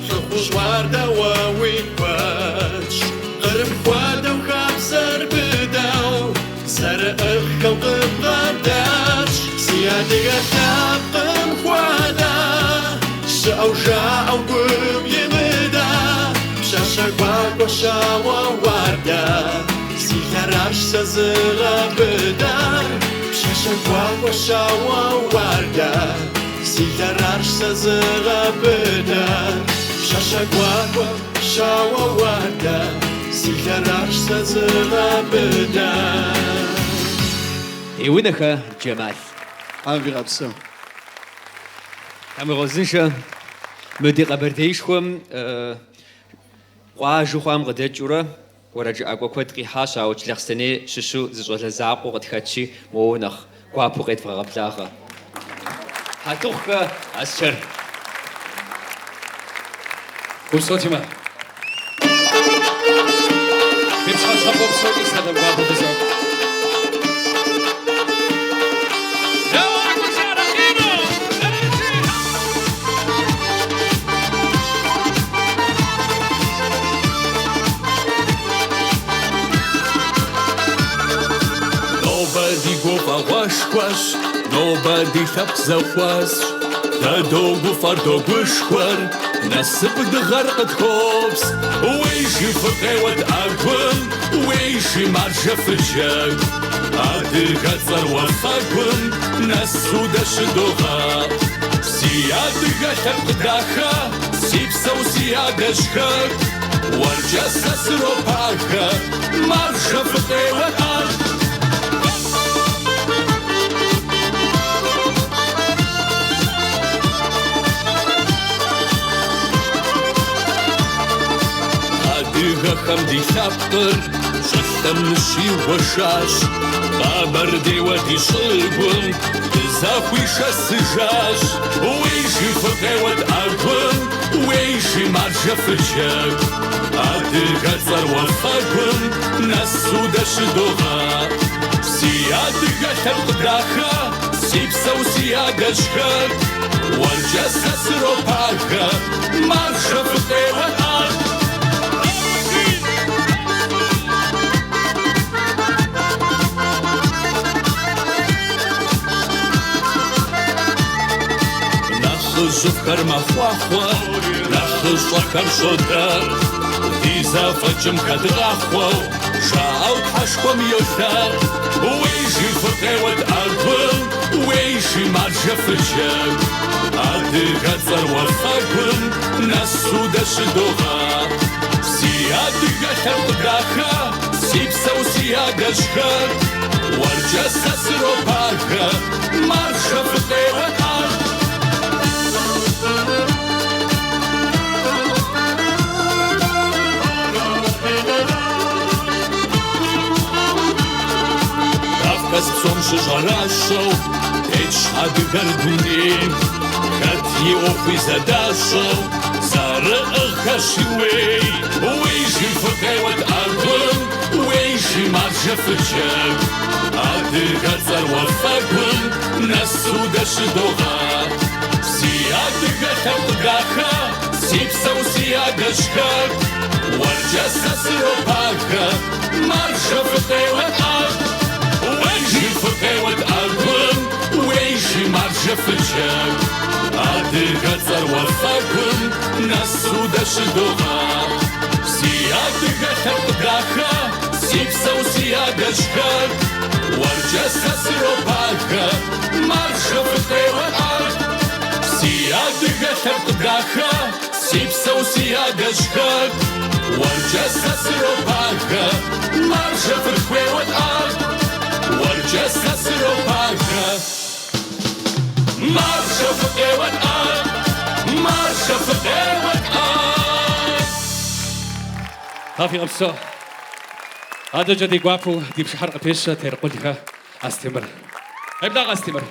лӏыхъужь уардэ уэ уи куэдщ. Кърым хуэдэу хабзэр быдэу, зэрыӏыгъхэу къыбгъэдэтщ. Си адыгэ лъэпкъым хуэдэ щыӏэу жаӏэу гум имыдэ. Пщащэ гуакӏуэ щауэ уардэ, си лъэр арщ сэ зыгъэбыдэр. Пщащэ гуакӏуэ щауэ уардэ, си лъэр арщ сэ зыгъэбыдэр. Пщащэ гуакӏуэ щауэ уардэ, си лъэр арщ сэ зыгъэбыдэр. Теунэхэ Джэмал. Тхьэм фигъэпсэу. Тхьэм уигъэузыншэ, мы ди Къэбэрдеишхуэм къуажэу хъуам къыдэкӏыурэ уэрэджыӏакӏуэ куэд къихьащ, ауэ Джылахъстэней щыщу зы щӏалэ закъуэ къытхэтщи, моуэ нэхъ гуапэу къедвгъэгъэблагъэ. Хьэтыхъухэ Асчэр. Упсэу, Тимэ. Фи пщыхьэщхьэфӏ псоми сэлам гуапэ фызох. Нобэ ди гуфӏэгъуэшхуэщ, нобэ ди лъэпкъ зэхуэсщ. Дэ догуфӏэр, догушхуэр, насып дыгъэр къытхуопс. Уейжи фыкъеуэт ӏэгум, уейжи маржэ фыджэгу. Адыгэцӏэр уафэгум нэсу дэ щыдогъэӏу. Си адыгэ лъэпкъ дахэ, си псэу си адэжь хэку. Уэркӏэ сэ сыропагэ, маржэ фыкъеуэт ӏэгу. Адыгэхэм ди лъэпкъыр щӏылъэм ныщигуэшащ, Къэбэрдейуэ ди щӏыгум дызэхуишэсыжащ. Уейжи фыкъеуэт ӏэгум, уейжи маржэ фыджэгу. Адыгэцӏэр уафэгум нэсу дэ щыдогъэӏу. Си адыгэ лъэпкъ дахэ, си псэу си адэжь хэку. Уэркӏэ сэ сыропагэ, маржэ фыкъеуэт ӏэгу. Нэхъыжьыфӏхэр мэхъуахъуэ, нэхъыщӏэхэр щодэӏу. Ди зэфӏэкӏым хэдгъахъуэу, жаӏэу Тхьэшхуэм йолъэӏу. Уейжи фыкъеуэт ӏэгум, уейжи маржэ фыджэгу. Адыгэцӏэр уафэгум нэсу дэ щыдогъэӏу. Си адыгэ лъэпкъ дахэ, си псэу си адэжь хэку. Уэркӏэ сэ сыропагэ, маржэ фыкъеуэт ӏэгу. Кавказ псом щыщӏэращӏэу тетщ адыгэр дунейм. Хэт и ӏуэхуи зэдащӏэу зэрыӏыгъхэщи уей. Уейжи фыкъеуэт ӏэгум, уейжи маржэ фыджэгу. Адыгэцӏэр уафэгум нэсу дэ щыдогъэӏу. Си адыгэ лъэпкъ дахэ, си псэу си адэжь хэку. Уэркӏэ сэ сыропагэ, маржэ фыкъеуэт ӏэгу. Уейжи фыкъеуэт ӏэгум, уейжи маржэ фыджэгу. Адыгэцӏэр уафэгум нэсу дэ щыдогъэӏу. Си адыгэ лъэпкъ дахэ, си псэу си адэжь хэку. Уэркӏэ сэ сыропагэ, маржэ фыкъеуэт ӏэгу. Си адыгэ лъэпкъ дахэ, си псэу си адэжь хэку. Уэркӏэ сэ сыропагэ, маржэ фытхуеуэт ӏэгу. Уэркӏэ сэ сыропагэ, маржэ фыкъеуэт ӏэгу, маржэ фыкъеуэт ӏэгу. Тхьэм фигъэпсэу. Адэкӏэ ди гуапэу ди пшыхьэр къыпещэ Теркъулхэ Астемыр. Къеблагъэ, Астемыр.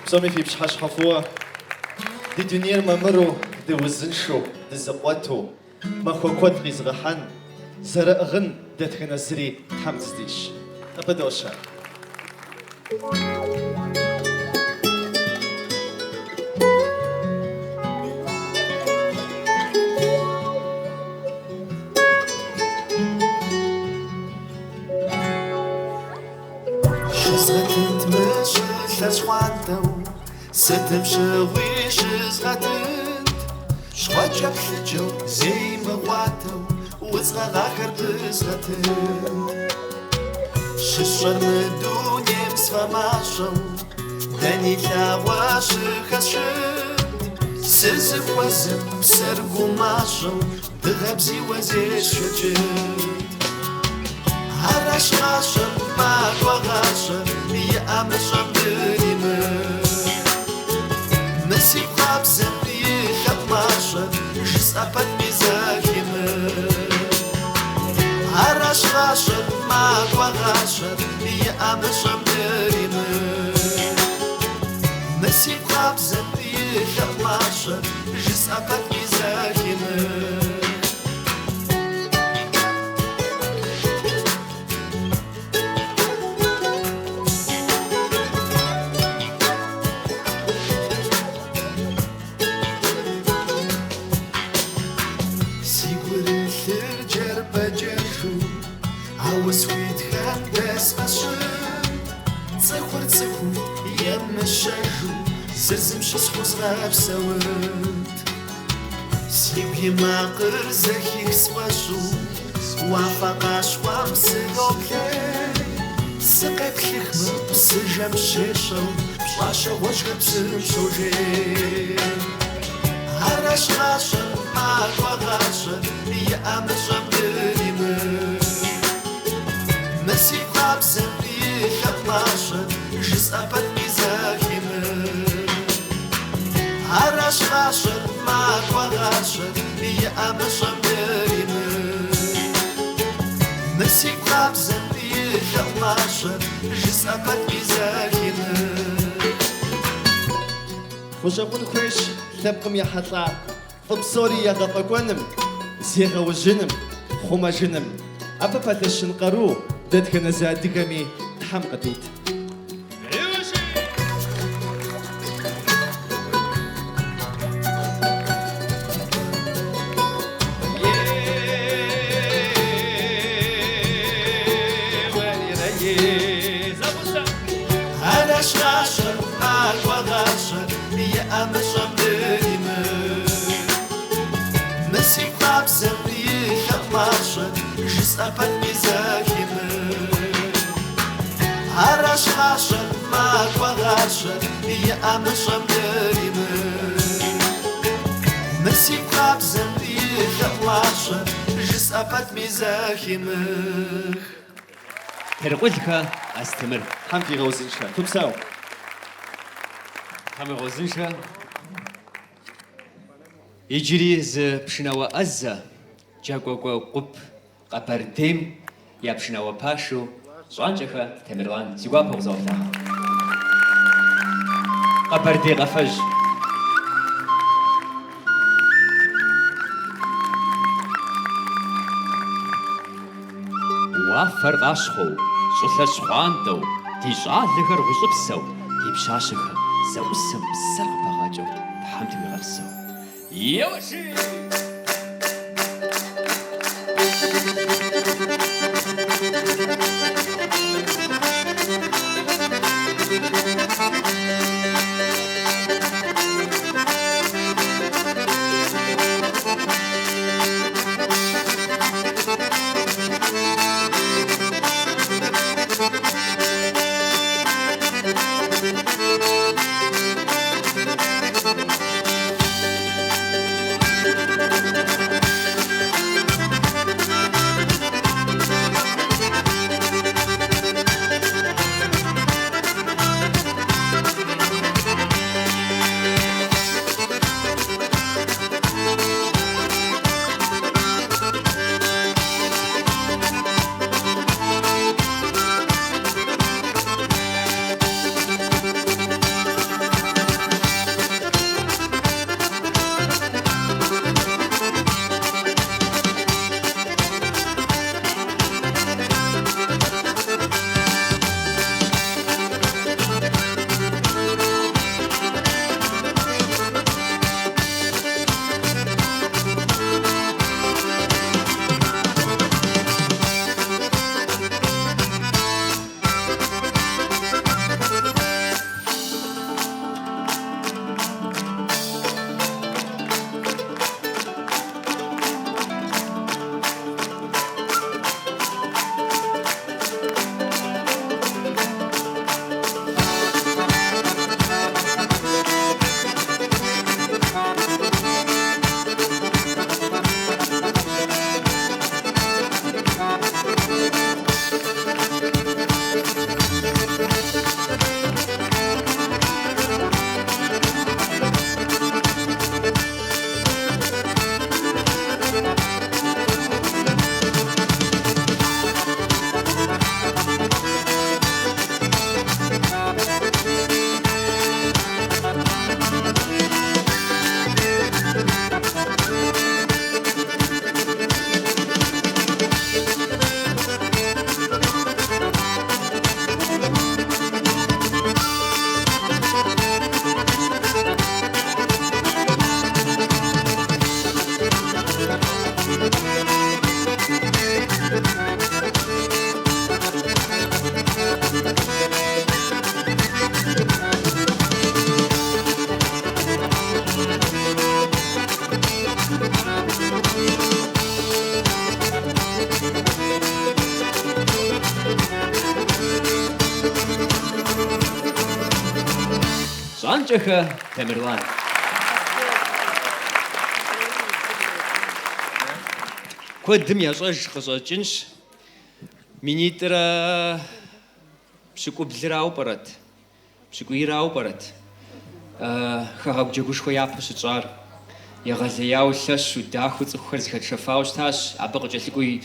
Псоми фи пщыхьэщхьэ фӏыуэ. Ди дунейр мамыру, дыузыншэу, дызэкъуэту, махуэ куэд къизыгъэхьэн, зэрыӏыгъын дэтхэнэ зыри Тхьэм дыздищӏ. Къыпыдощэ. Щызгъэтынт мы щӏылъэр щхъуантӏэу, сытым щыгъуи щызгъэтынт. Щхъуэкӏэплъыкӏэу, зэи мыгъуатэу, удз гъэгъахэр пызгъэтынт. Щысщӏэр мы дунейм сфӏэмащӏэу, дэни лъагъуэ щыхэсшынт. Сызыхуэзэм псэр гумащӏэу, дыгъэ бзийуэ зесшэкӏынт. Аращ гъащӏэр, макӏуэ гъащӏэр, и ӏэмыщӏэм дримых. сигу къабзэм и лъэӏу мащӏэр жысӏэ пэтми зэхимых. Аращ гъащӏэр, макӏуэ гъащӏэр, и ӏэмыщӏэм дримых. Мы сигу къабзэм и лъэӏу мащӏэр жысӏэ пэтми зэхимых. Си гурылъыр джэрпэджэжу, ауэ схуитхэм дэзгъэщӏынт. Цӏыхур цӏыхум емыщэжу, зыр зым щысхьу згъэпсэунт. Сигу и макъыр зэхих сфӏэщӏу, уафэ къащхъуэм сыдоплъей. Сыкъеплъыхмэ, псыжэм щещӏэу, пщӏащэ гъуэжьхэр псым щожей. Аращ гъащӏэр, макӏуэ гъащӏэр, и ӏэмыщӏэм дримых. Мы сигу къабзэм и лъэӏу мащӏэр жысӏэ пэтми зэхимых. Аращ гъащӏэр, макӏуэ гъащӏэр, и ӏэмыщӏэм дримых. Мы сигу къабзэм и лъэӏу мащӏэр жысӏэ пэтми зэхимых. Хущӏэкъун хуейщ лъэпкъым ехьэлӏа фӏы псори егъэфӏэкӏуэным, зегъэужьыным, хъумэжыным. Абы пэлъэщын къару дэтхэнэ зы адыгэми Тхьэм къыдит. Аращ гъащӏэр, макӏуэ гъащӏэр, и ӏэмыщӏэм дримых. Мы сигу къабзэм и лъэӏу мащӏэр жысӏэ пэтми зэхимых. Аращ гъащӏэр, макӏуэ гъащӏэр, и ӏэмыщӏэм дримых. Мы сигу къабзэм и лъэӏу мащӏэр жысӏэ пэтми зэхимых. Теркъулхэ Астемыр. Тхьэм фигъэузыншэ. Фыпсэу. Тхьэм игъэузыншэ. Иджыри зы пшынауэ ӏэзэ, джэгуакӏуэ гуп Къэбэрдейм я пшынауэ пашэу Щӏанкӏэхэ Темырлан. Си гуапэу къызогъэблагъэ. Къэбэрдей къафэжь. Уафэр къащхъуэу, щӏылъэр щхъуантӏэу, ди щӏалэхэр гъущӏыпсэу, ди пщащэхэм зэӏусэм псэр къыпагъакӏэу Тхьэм дыуигъэпсэу. Еуэши! Хьэпщӏэхэ Тамерлан. Куэдым ящӏэж къыщӏэкӏынщ, минитӏрэ пщыкӏублырауэ пӏэрэт, пщыкӏуийрауэ пӏэрэт, хэгъэгу джэгушхуэ япэу щытщӏар. Егъэлеяуэ лъэщу, дахэу цӏыхухэр зыхэтшэфауэ щытащ, абы къыкӏэлъыкӏуи,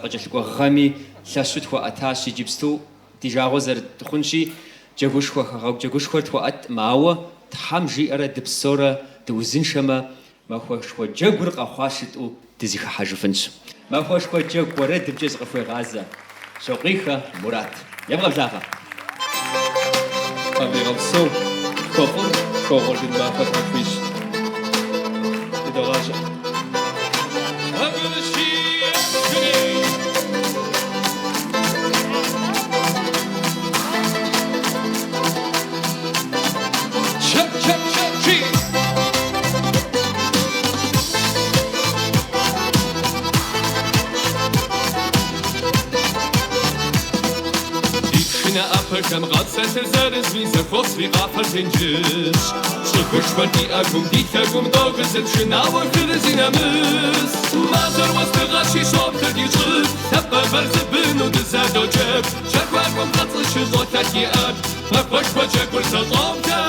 къыкӏэлъыкӏуэ гъэми лъэщу тхуэӏэтащ иджыпсту. Ди жагъуэ зэрыхъунщи, джэгушхуэ, хэгъэгу джэгушхуэр тхуэӏэткъым, ауэ Тхьэм жиӏэрэ дыпсэурэ дыузыншэмэ, махуэшхуэ джэгур къэхъуащ жытӏэу дызэхыхьэжыфынщ. Махуэшхуэ джэгу уэрэдымкӏэ зыкъыхуегъазэ Щокъуийхэ Мурат. Евгъэблагъэ! Тхьэм дигъэпсэу, тхуэфӏын, тхуэугъурлын махуэ Тхьэм тхуищӏ. Дыдогъажьэ. Ди пшынэ ӏэпэхэм къапсэлъыр зырызми, зэхуосри къафэр тенджызщ. Щӏыгушхуэр ди ӏэгум, ди лъэгум догызыр, пшынауэхэр зи нэмыс. Мазэр уэздыгъэщи щӏоплъыр ди щӏыб, лъэпкъыбэр зы быну дызэдоджэгу. Джэгуакӏуэм хъэцӏыр щыщӏолъэлъ и ӏэгу, махуэшхуэ джэгур зэщӏоблэ.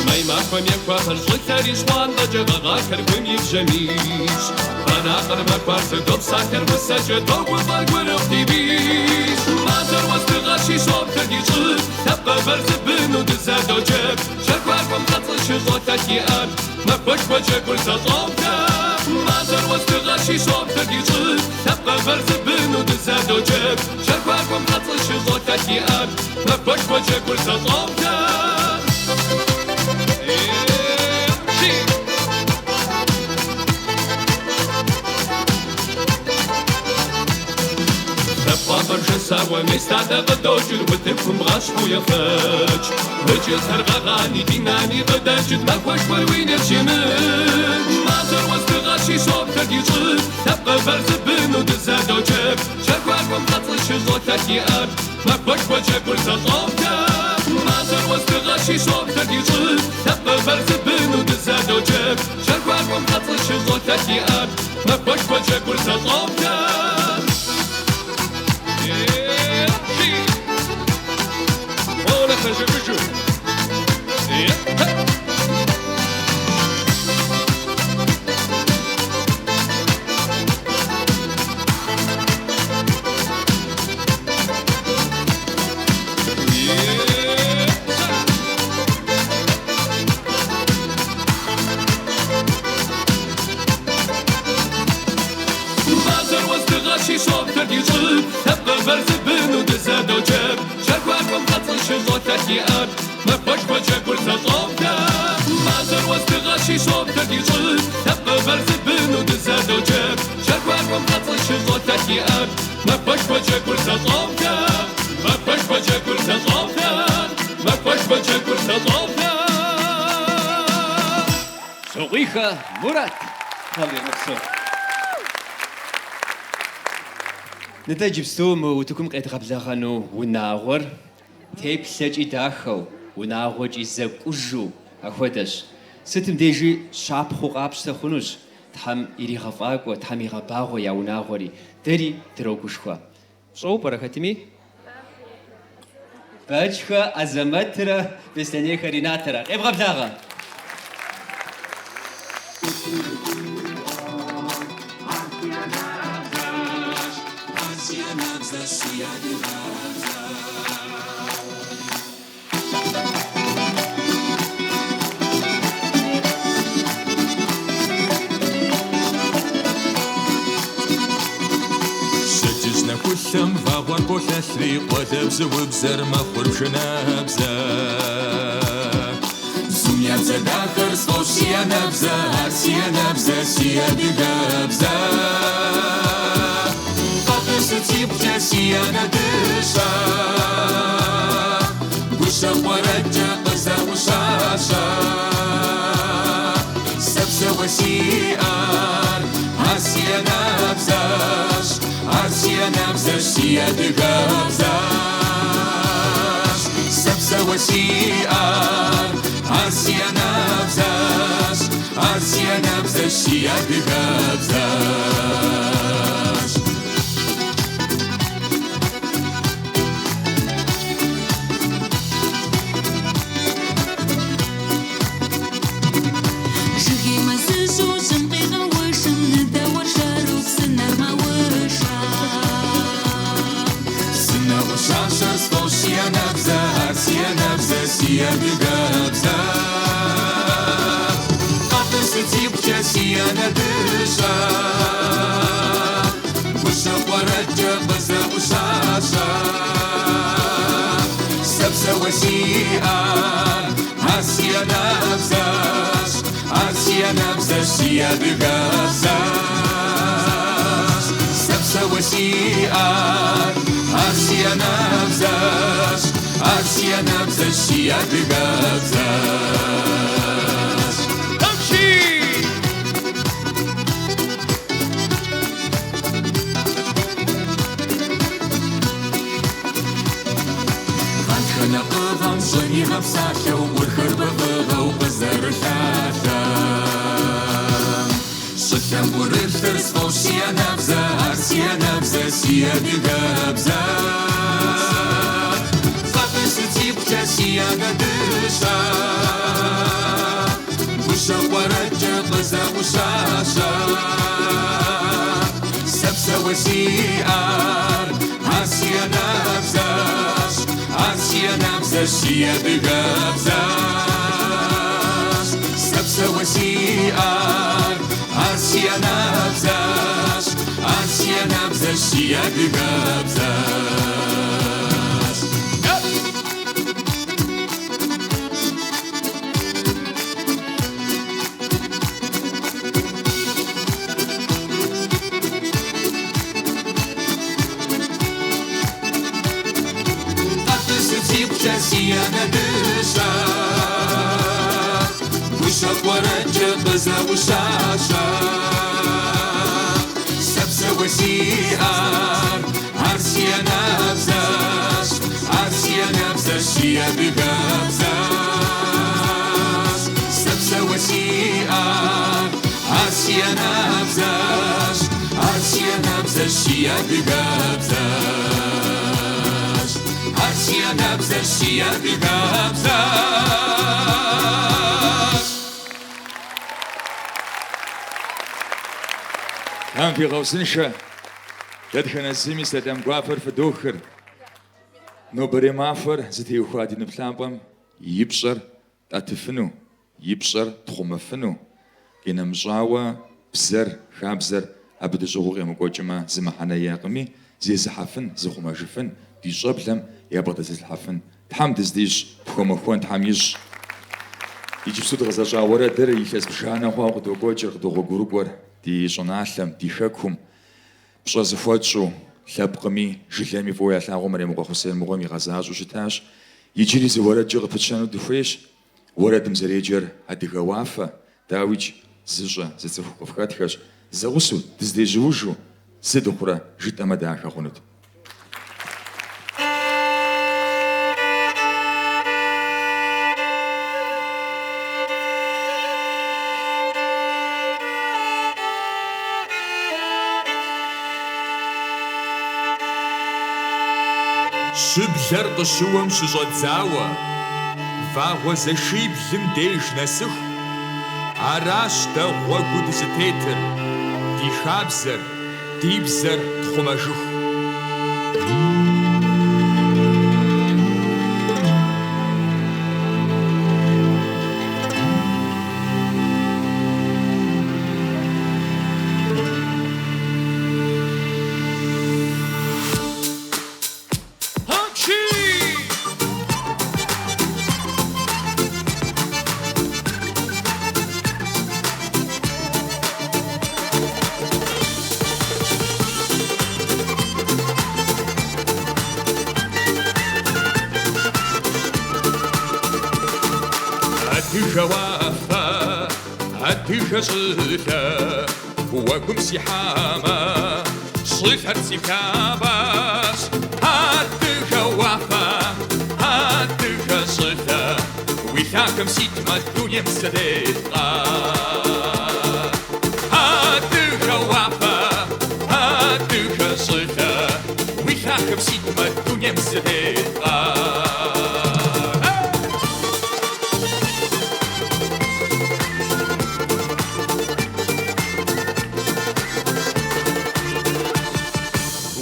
Май махуэм ехуэхыр щӏылъэри щхъуантӏэкӏэ гъэгъахэр гум и бжьамийщ. Бэракъыр мэгуарзэ, допсалъэр усэкӏэ, догуфӏэр гурыгъу ди бийщ. Мазэр уэздыгъэщи щӏоплъыр ди щӏыб, лъэпкъыбэр зы быну дызэдоджэгу. Джэгуакӏуэм хъэцӏыр щыщӏолъэлъ и ӏэгу, махуэшхуэ джэгур зэщӏоблэ. Мазэр уэздыгъэщи щӏоплъыр ди щӏыб, лъэпкъыбэр зы быну дызэдоджэгу. Джэгуакӏуэм хъэцӏыр щыщӏолъэлъ и ӏэгу, махуэшхуэ джэгур зэщӏоблэ. Лъэпхъуамбэр шэсауэ мес дадэ къыдокӏыр, утыкум бгъащхьэу ефэкӏ. Выджытэр къэгъани ди нани къыдэкӏыт, махуэшхуэр уи нэр щимыкӏ. Мазэр уэздыгъэщи щӏоплъыр ди щӏыб, лъэпкъыбэр зы быну дызэдоджэгу. Джэгуакӏуэм хъэцӏыр щыщӏолъэлъ и ӏэгу, махуэшхуэ джэгур зэщӏоблэ. Мазэр уэздыгъэщи щӏоплъыр ди щӏыб, лъэпкъыбэр зы быну дызэдоджэгу. Джэгуакӏуэм хъэцӏыр щыщӏолъэлъ и ӏэгу, махуэшхуэ джэгур зэщӏоблэ. Мазэр уэздыгъэщи щӏоплъыр ди щӏыб, лъэпкъыбэр зы быну дызэдоджэгу. Джэгуакӏуэм хъэцӏыр щыщӏолъэлъ и ӏэгу, махуэшхуэ джэгур зэщӏоблэ. Мазэр уэздыгъэщи щӏоплъыр ди щӏыб, лъэпкъыбэр зы быну дызэдоджэгу. Джэгуакӏуэм хъэцӏыр щыщӏолъэлъ и ӏэгу, махуэшхуэ джэгур зэщӏоблэ. Махуэшхуэ джэгур зэщӏоблэ. Махуэшхуэ джэгур зэщӏоблэ. Щокъуийхэ Мурат! Тхьэм дигъэпсэу. Нтӏэ иджыпсту мы утыкум къедгъэблэгъэну унагъуэр теплъэкӏи дахэу, унагъуэкӏи зэкӏужу апхуэдэщ. Сытым дежи щапхъэу къапщтэ хъунущ, Тхьэм иригъэфӏакӏуэ, Тхьэм игъэбагъуэ я унагъуэри, дэри дрогушхуэ. Фщӏэуэ пӏэрэ хэтми? Бэчхэ Азэмэтрэ Беслъэнейхэ Ренатэрэ. Къевгъэблагъэ! Пщэдджыжь нэхулъэм вагъуэр полъэлъри, къуалэбзуубзэр мэхъур пшынэбзэ. Бзум я бзэ дахэр сфӏощӏ си анэбзэ, ар си анэбзэ, си адыгэбзэ. Къэтӏысыт сибгъукӏэ си анэ дыщэ, гущэкъу уэрэдкӏэ къызэӏущащэ. Сэ бзэуэ сиӏэр, ар си си анэбзэщ, ар си анэбзэщ, си адыгэбзэщ. Сэ бзэуэ сиӏэр, ар си анэбзэщ, ар си анэбзэщ, си адыгэбзэщ. Жыгей мэзыжьу жьым къигъэушым, ныдэуэршэру псынэр мэушэ. Сынэӏущащэр сфӏощӏ си анэбзэ, ар си анэбзэ, си адыгэбзэ. Къэтӏысыт сигукӏэ си анэ дыщэ, гущэкъу уэрэдкӏэ къызэӏущащэ. Сэ бзэуэ сиӏэр, ар си анэбзэщ, ар си анэбзэщ, си адыгэбзэщ. Сэ бзэуэ сиӏэр, ар си анэбзэщ, ар си анэбзэщ, си адыгэбзэщ. Апщий! Гъатхэ накъыгъэм щӏыр игъэпсалъэу, мурхэр бэвыгъэу къызэрылъалъэ. Щӏылъэм ӏурылъыр сфӏощӏ си анэбзэ, ар си анэбзэ, си адыгэбзэ. Къэтӏысыт сигукӏэ си анэ дыщэ, гущэкъу уэрэдкӏэ къызэӏущащэ. Сэ бзэуэ сиӏэр, ар си анэбзэщ, ар си анэбзэщ, си адыгэбзэщ. Сэ бзэуэ сиӏэр, ар си анэбзэщ, ар си анэбзэщ, си адыгэбзэщ. Къэтӏысыт сигукӏэ си анэ дыщэ, гущэкъу уэрэдкӏэ къызэӏущащэ. Сэ бзэуэ сиӏэр, ар си анэбзэщ, ар си анэбзэщ, си адыгэбзэщ. Сэ бзэуэ сиӏэр, ар си анэбзэщ, ар си анэбзэщ, си адыгэбзэщ. Ар си анэбзэщ, си адыгэбзэщ. Тхьэм фигъэузыншэ, дэтхэнэ зыми сэлам гуапэр фыдохыр. Нобэрей махуэр зытеухуа ди нып лъапӏэм и пщӏэр тӏэтыфыну, и пщӏэр тхъумэфыну, къинэмыщӏауэ бзэр, хабзэр абы дыщӏыгъуу къемыкӏуэкӏмэ зы мыхьэнэ иӏэкъыми, зезыхьэфын, зыхъумэжыфын, ди щӏэблэм ябгъэдэзылъхьэфын Тхьэм дыздищӏ, тхуэмэхуэн Тхьэм ищӏ. Иджыпсту дгъэзэщӏа уэрэдыр илъэс бжанэ хъуауэ къыдокӏуэкӏыр, къыдогъуэгурыкӏуэр ди щӏыналъэм, ди хэкум. Пщӏэ зыхуэтщӏу, лъэпкъми, жылэми фӏыуэ ялъагъуу Мэремыкъуэ Хъусен мыгъуэм игъэзащӏэу щытащ. Иджыри зы уэрэдкӏэ къыпытщэну дыхуейщ. Уэрэдым зэреджэр Адыгэ уафэ, дауикӏ, зыщӏэ, зыцӏыху къыфхэтхэщ. Зэгъусэу, дыздежьуужу, зы дыхъурэ жытӏэмэ дахэ хъунут. Щыблэр къыщыуэм щыщӏэдзауэ, вагъуэзэшиблым деж нэсыху, аращ дэ гъуэгуу дызытетыр, ди хабзэр, ди бзэр тхъумэжыху. Апщий! Адыгэ уафэ, адыгэ щӏылъэ, Уэгум сихьамэ, щӏылъэр си плъапӏэщ. Адыгэ уафэ, адыгэ щӏылъэ, уи лъахэм ситмэ, дунейм сытеткъэ. Адыгэ уафэ, адыгэ щӏылъэ, уи лъахэм ситмэ, дунейм сытеткъэ.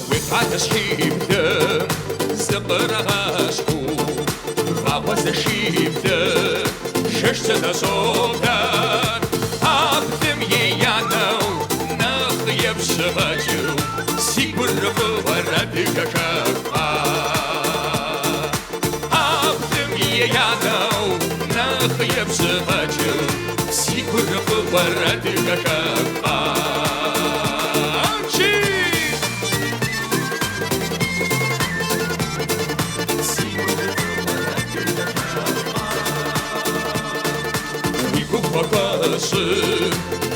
Уи къалащхьиблым зыкърагъэщхьу, вагъуэзэшиблыр жэщ зэщӏоблэр. А блым еянэу нэхъ епщыгъэкӏыу си гурыфӏыгъуэр адыгэ хэкуа. А блым еянэу нэхъ епщыгъэкӏыу си гурыфӏыгъуэр адыгэ хэкуа. Чи! Уи губгъуэ кӏуэщӏым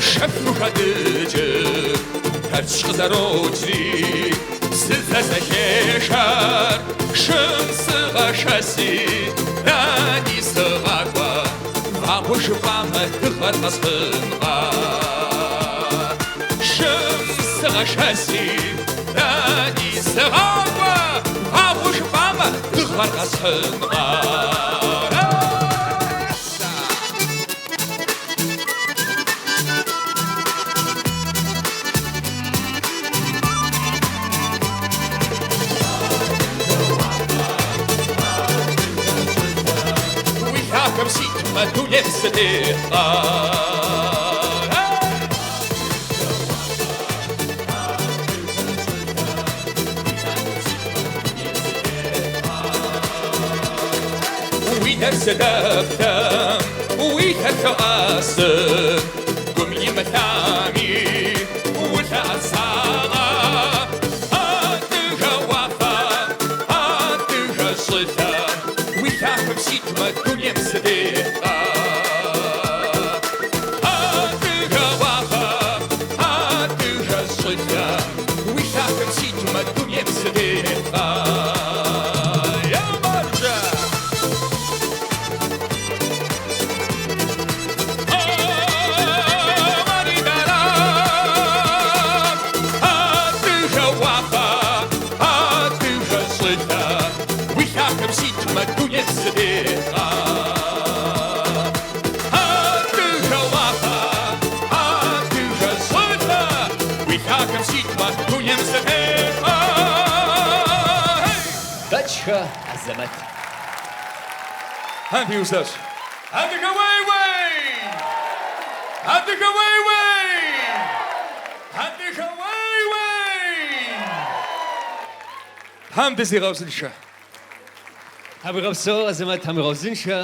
шэфу хадыкӏыр Тэрч къызэрокӏри псыдзэ зэхешэр. Шым сыгъэшэси, дэни сыгъакӏуэ, вагъуэ жыпӏамэ, дыгъэр къэсхьынкъэ. Шым сыгъэшэси, дэни сыгъакӏуэ, вагъуэ жыпӏамэ, дыгъэр къэсхьынкъэ. Уи лъахэм ситмэ, дунейм сытеткъэ. Уи нэр зэдэплъэм, уи лъэр лъоӏэсыр, гум имылъами, улъэӏэсагъэ. Адыгэ уафэ, адыгэ щӏылъэ, уи лъахэм ситмэ, дунейм сытеткъэ. Адыгэ уафэ, адыгэ щӏылъэ, уи лъахэм ситмэ, дунейм сытеткъэ. Еуэ-маржэ! Адыгэ уафэ, адыгэ щӏылъэ, уи лъахэм ситмэ, дунейм сытеткъэ. Адыгэ уафэ, адыгэ щӏылъэ, уи лъахэм ситмэ, дунейм сытеткъэ. Бэчхэ Азэмэт. Тхьэм фиузэщӏ. Адыгэ уей-уей! Адыгэ уей-уей! Адыгэ уей-уей! Тхьэм дызигъэузыншэ. Тхьэм уигъэпсэу, Азэмэт, Тхьэм уигъэузыншэ.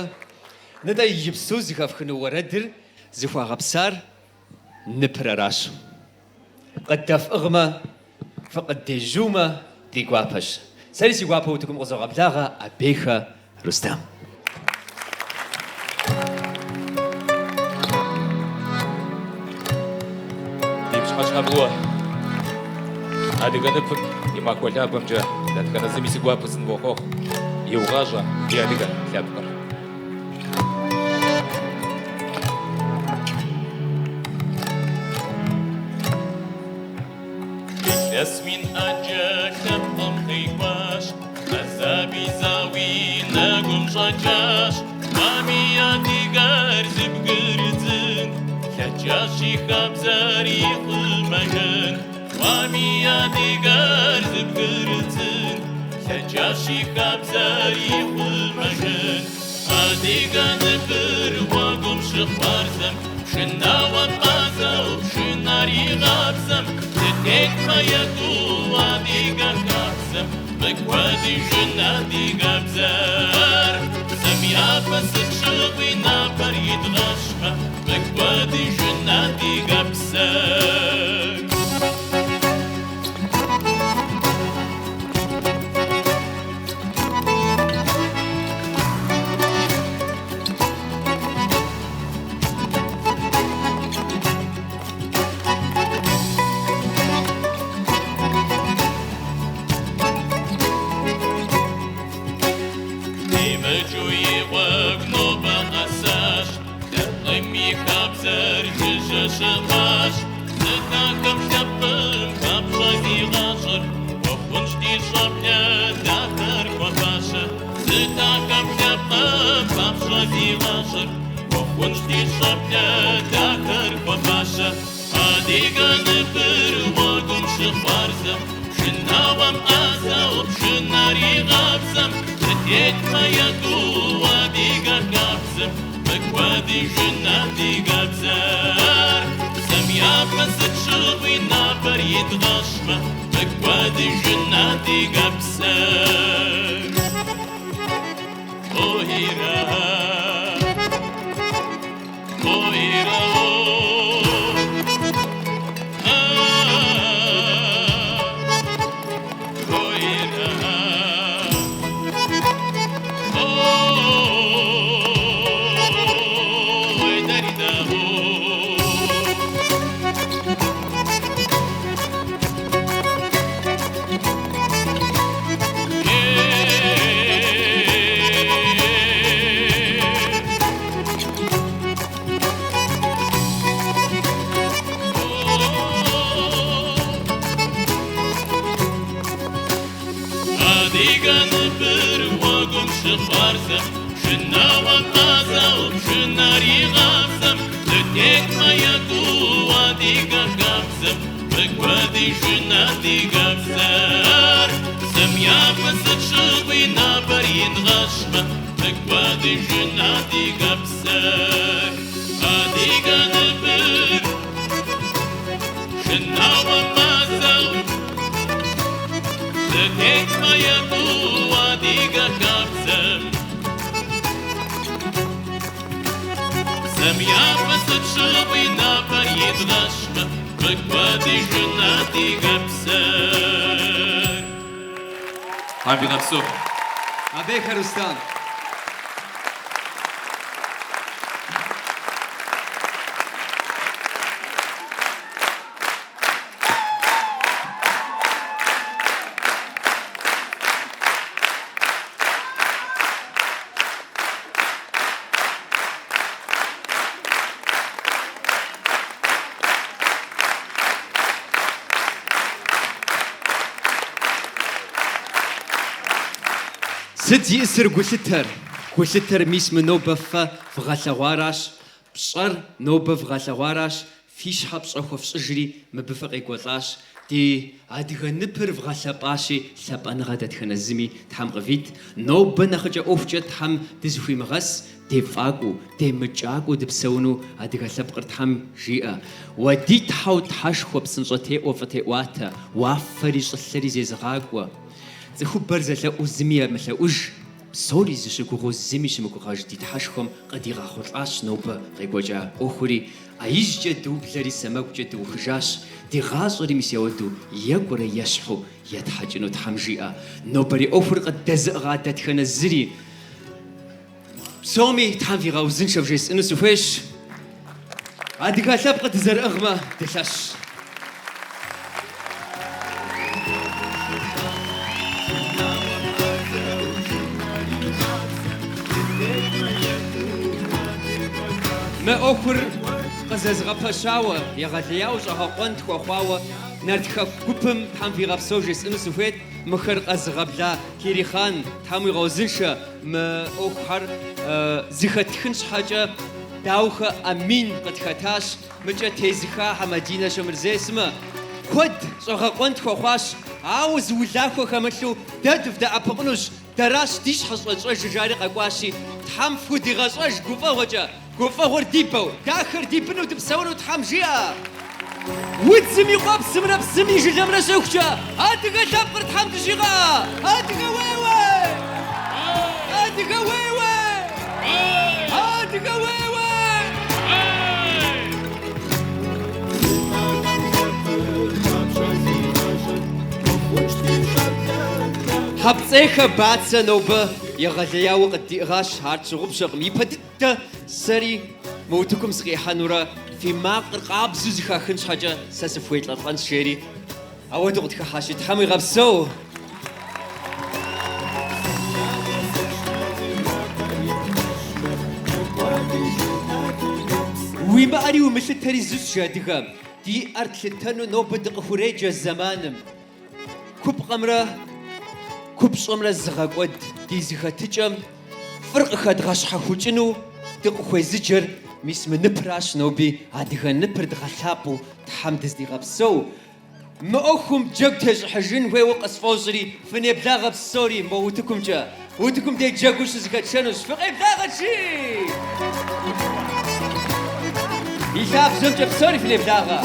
Нтӏэ, иджыпсту зэхэфхыну уэрэдыр зыхуагъэпсар ныпыр аращ. Къыддэфӏыгъмэ, фыкъыддежьумэ, ди гуапэщ. Сэри си гуапэу утыкум къызогъэблагъэ Абейхэ Рустам. Ди пщыхьэщхьэфӏыуэ Адыгэ ныпым и махуэ лъапӏэмкӏэ дэтхэнэ зыми си гуапэу сынывохъуэхъу, иугъащӏэ ди адыгэ лъэпкъыр. Илъэс мин ӏэджэ лъэпкъым къикӏуащ, хьэзаби зауи нэгум щӏэкӏащ. Уами адыгэр зыбгырыдзын, лъэкӏащ и хабзэр ихъумэжын. Уами адыгэр зыбгырыдзын, лъэкӏащ и хабзэр ихъумэжын. Адыгэ ныпыр уэгум щыхуарзэм, пшынауэм ӏэзэу пшынэр игъабзэм, дытетмэ екӏуу адыгэ хабзэм, мыкӏуэдыжын адыгэбзэр. Псэм япэ сыт щыгъуи напэр идгъэщмэ, мыкӏуэдыжын адыгэпсэр. щыӏуащ. Зытахэм лъэпкъым папщӏэ зи гъащӏэр, хуэхъунщ ди щӏэблэ дахэр хуэфащэ. Зытахэм лъэпкъым папщӏэ зи гъащӏэр, хуэхъунщ ди щӏэблэ дахэр хуэфащэ. Адыгэ ныпыр уэгум щыхъуарзэм, пшынауэм ӏэзэу пшынэр игъабзэм, дытетмэ екӏуу адыгэ хабзэм, мыкӏуэдыжын адыгэбзэр. Псэм япэ сыт щыгъуи напэр идгъэщмэ, мыкӏуэдыжын адыгэпсэр. Ой-ра, ой-ра, Адыгэ ныпыр уэгум щыхъуарзэм, пшынауэм ӏэзэу пшынэр игъабзэм, дытетмэ екӏуу адыгэ хабзэм, мыкӏуэдыжын адыгэбзэр. Псэм япэ сыт щыгъуи напэр идгъэщмэ, мыкӏуэдыжын адыгэпсэр. Адыгэ ныпыр пшынауэм ӏэзэу дытетмэ екӏуу адыгэ хабзэм. Псэм япэ сыт щыгъуи напэр идгъэщмэ, мыкӏуэдыжын адыгэпсэр. Тхьэм фигъэпсэу. Абейхэ Рустам. Сыт зиӏысыр гулъытэр? Гулъытэр мис мы нобэ фэ вгъэлъэгъуаращ, пщӏэр нобэ вгъэлъэгъуаращ, фи щхьэ пщӏэ хуэфщӏыжри мыбы фыкъекӏуэлӏащ. Ди адыгэ ныпыр вгъэлъэпӏащи, лъапӏэныгъэ дэтхэнэ зыми Тхьэм къывит. Нобэ нэхъыкӏэ ӏуэхукӏэ Тхьэм дызыхуимыгъэс, дефӏакӏуэу, демыкӏакӏуэу дыпсэуну адыгэ лъэпкъыр Тхьэм жиӏэ. Уэ ди Тхьэу Тхьэшхуэ псынщӏэтеӏуэ фӏытеӏуатэ, уафэри щӏылъэри зезыгъакӏуэ. Цӏыхубэр зэлъэӏуу зыми емылъэӏуж, псори зыщыгугъыу зыми щымыгугъэж ди Тхьэшхуэм къыдигъэхъулӏащ нобэ къекӏуэкӏа ӏуэхури, ӏэ ижькӏэ дыублэри сэмэгукӏэ дыухыжащ, ди гъащӏэри мис ауэдэу екӏурэ ещхьу етхьэкӏыну Тхьэм жиӏэ. Нобэрей ӏуэхур къыддэзыӏыгъа дэтхэнэ зыри псоми Тхьэм фигъэузыншэ вжесӏэну сыхуейщ. Адыгэ лъэпкъыр дызэрыӏыгъмэ, дылъэщ. Мы ӏуэхур къызэзыгъэпэщауэ, егъэлеяуэ щӏэгъэкъуэн тхуэхъуауэ Нартхэку гупым Тхьэм фигъэпсэу жесӏэну сыхуейт, мыхэр къэзыгъэбла Керихъан, Тхьэм уигъэузыншэ, мы ӏуэхухэр зыхэтхын щхьэкӏэ Даухэ Амин къытхэтащ, мыкӏэ тезыха Хьэмадинэ Щэмырзей сымэ. Куэд щӏэгъэкъуэн тхуэхъуащ, ауэ зы улахуэ хэмылъу дэ дывдэӏэпыкъунущ, дэращ ди щхьэ щӏэтщӏэжыр жари къэкӏуащи, Тхьэм фхудигъэщӏэж гуфӏэгъуэкӏэ, гуфӏэгъуэр ди бэу, дахэр ди быну дыпсэуну Тхьэм жиӏэ! Удзым и къуэпсымрэ псым и жылэмрэ щыӏэхукӏэ адыгэ лъэпкъыр Тхьэм дыщигъэӏэ! Адыгэ уей-уей! Адыгэ уей-уей! Адыгэ уей-уей! Хьэпцӏейхэ Бацэ нобэ егъэлеяуэ къыддиӏыгъащ, ар тщыгъупщэкъым. Ипэ дыдэ сэри мы утыкум сыкъихьэнурэ фи макъыр къабзэу зэхахын щхьэкӏэ сэ сыфхуелӏэлӏэнщ, жери ауэдэу къытхыхьащи, Тхьэм уигъэпсэу! Уимыӏэри умылъытэри зыщ, жи адыгэм. Диӏэр тлъытэну нобэ дыкъыхуреджэ зэманым. Купкъэмрэ купщӏэмрэ зыгъэкӏуэд ди зэхэтыкӏэм фӏыр къыхэдгъэщхьэхукӏыну дыкъыхуезыджэр мис мы ныпращ ноби адыгэ ныпыр дгъэлъапӏэу Тхьэм дыздигъэпсэу. Мы ӏуэхум джэгу тещӏыхьыжын хуейуэ къысфӏощӏри, фынеблагъэ псори мо утыкумкӏэ. Утыкум дей джэгур щызэхэтшэнущ. Фыкъеблагъэт, жи! И лъабжьэмкӏэ псори фынеблагъэ!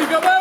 Адыгэ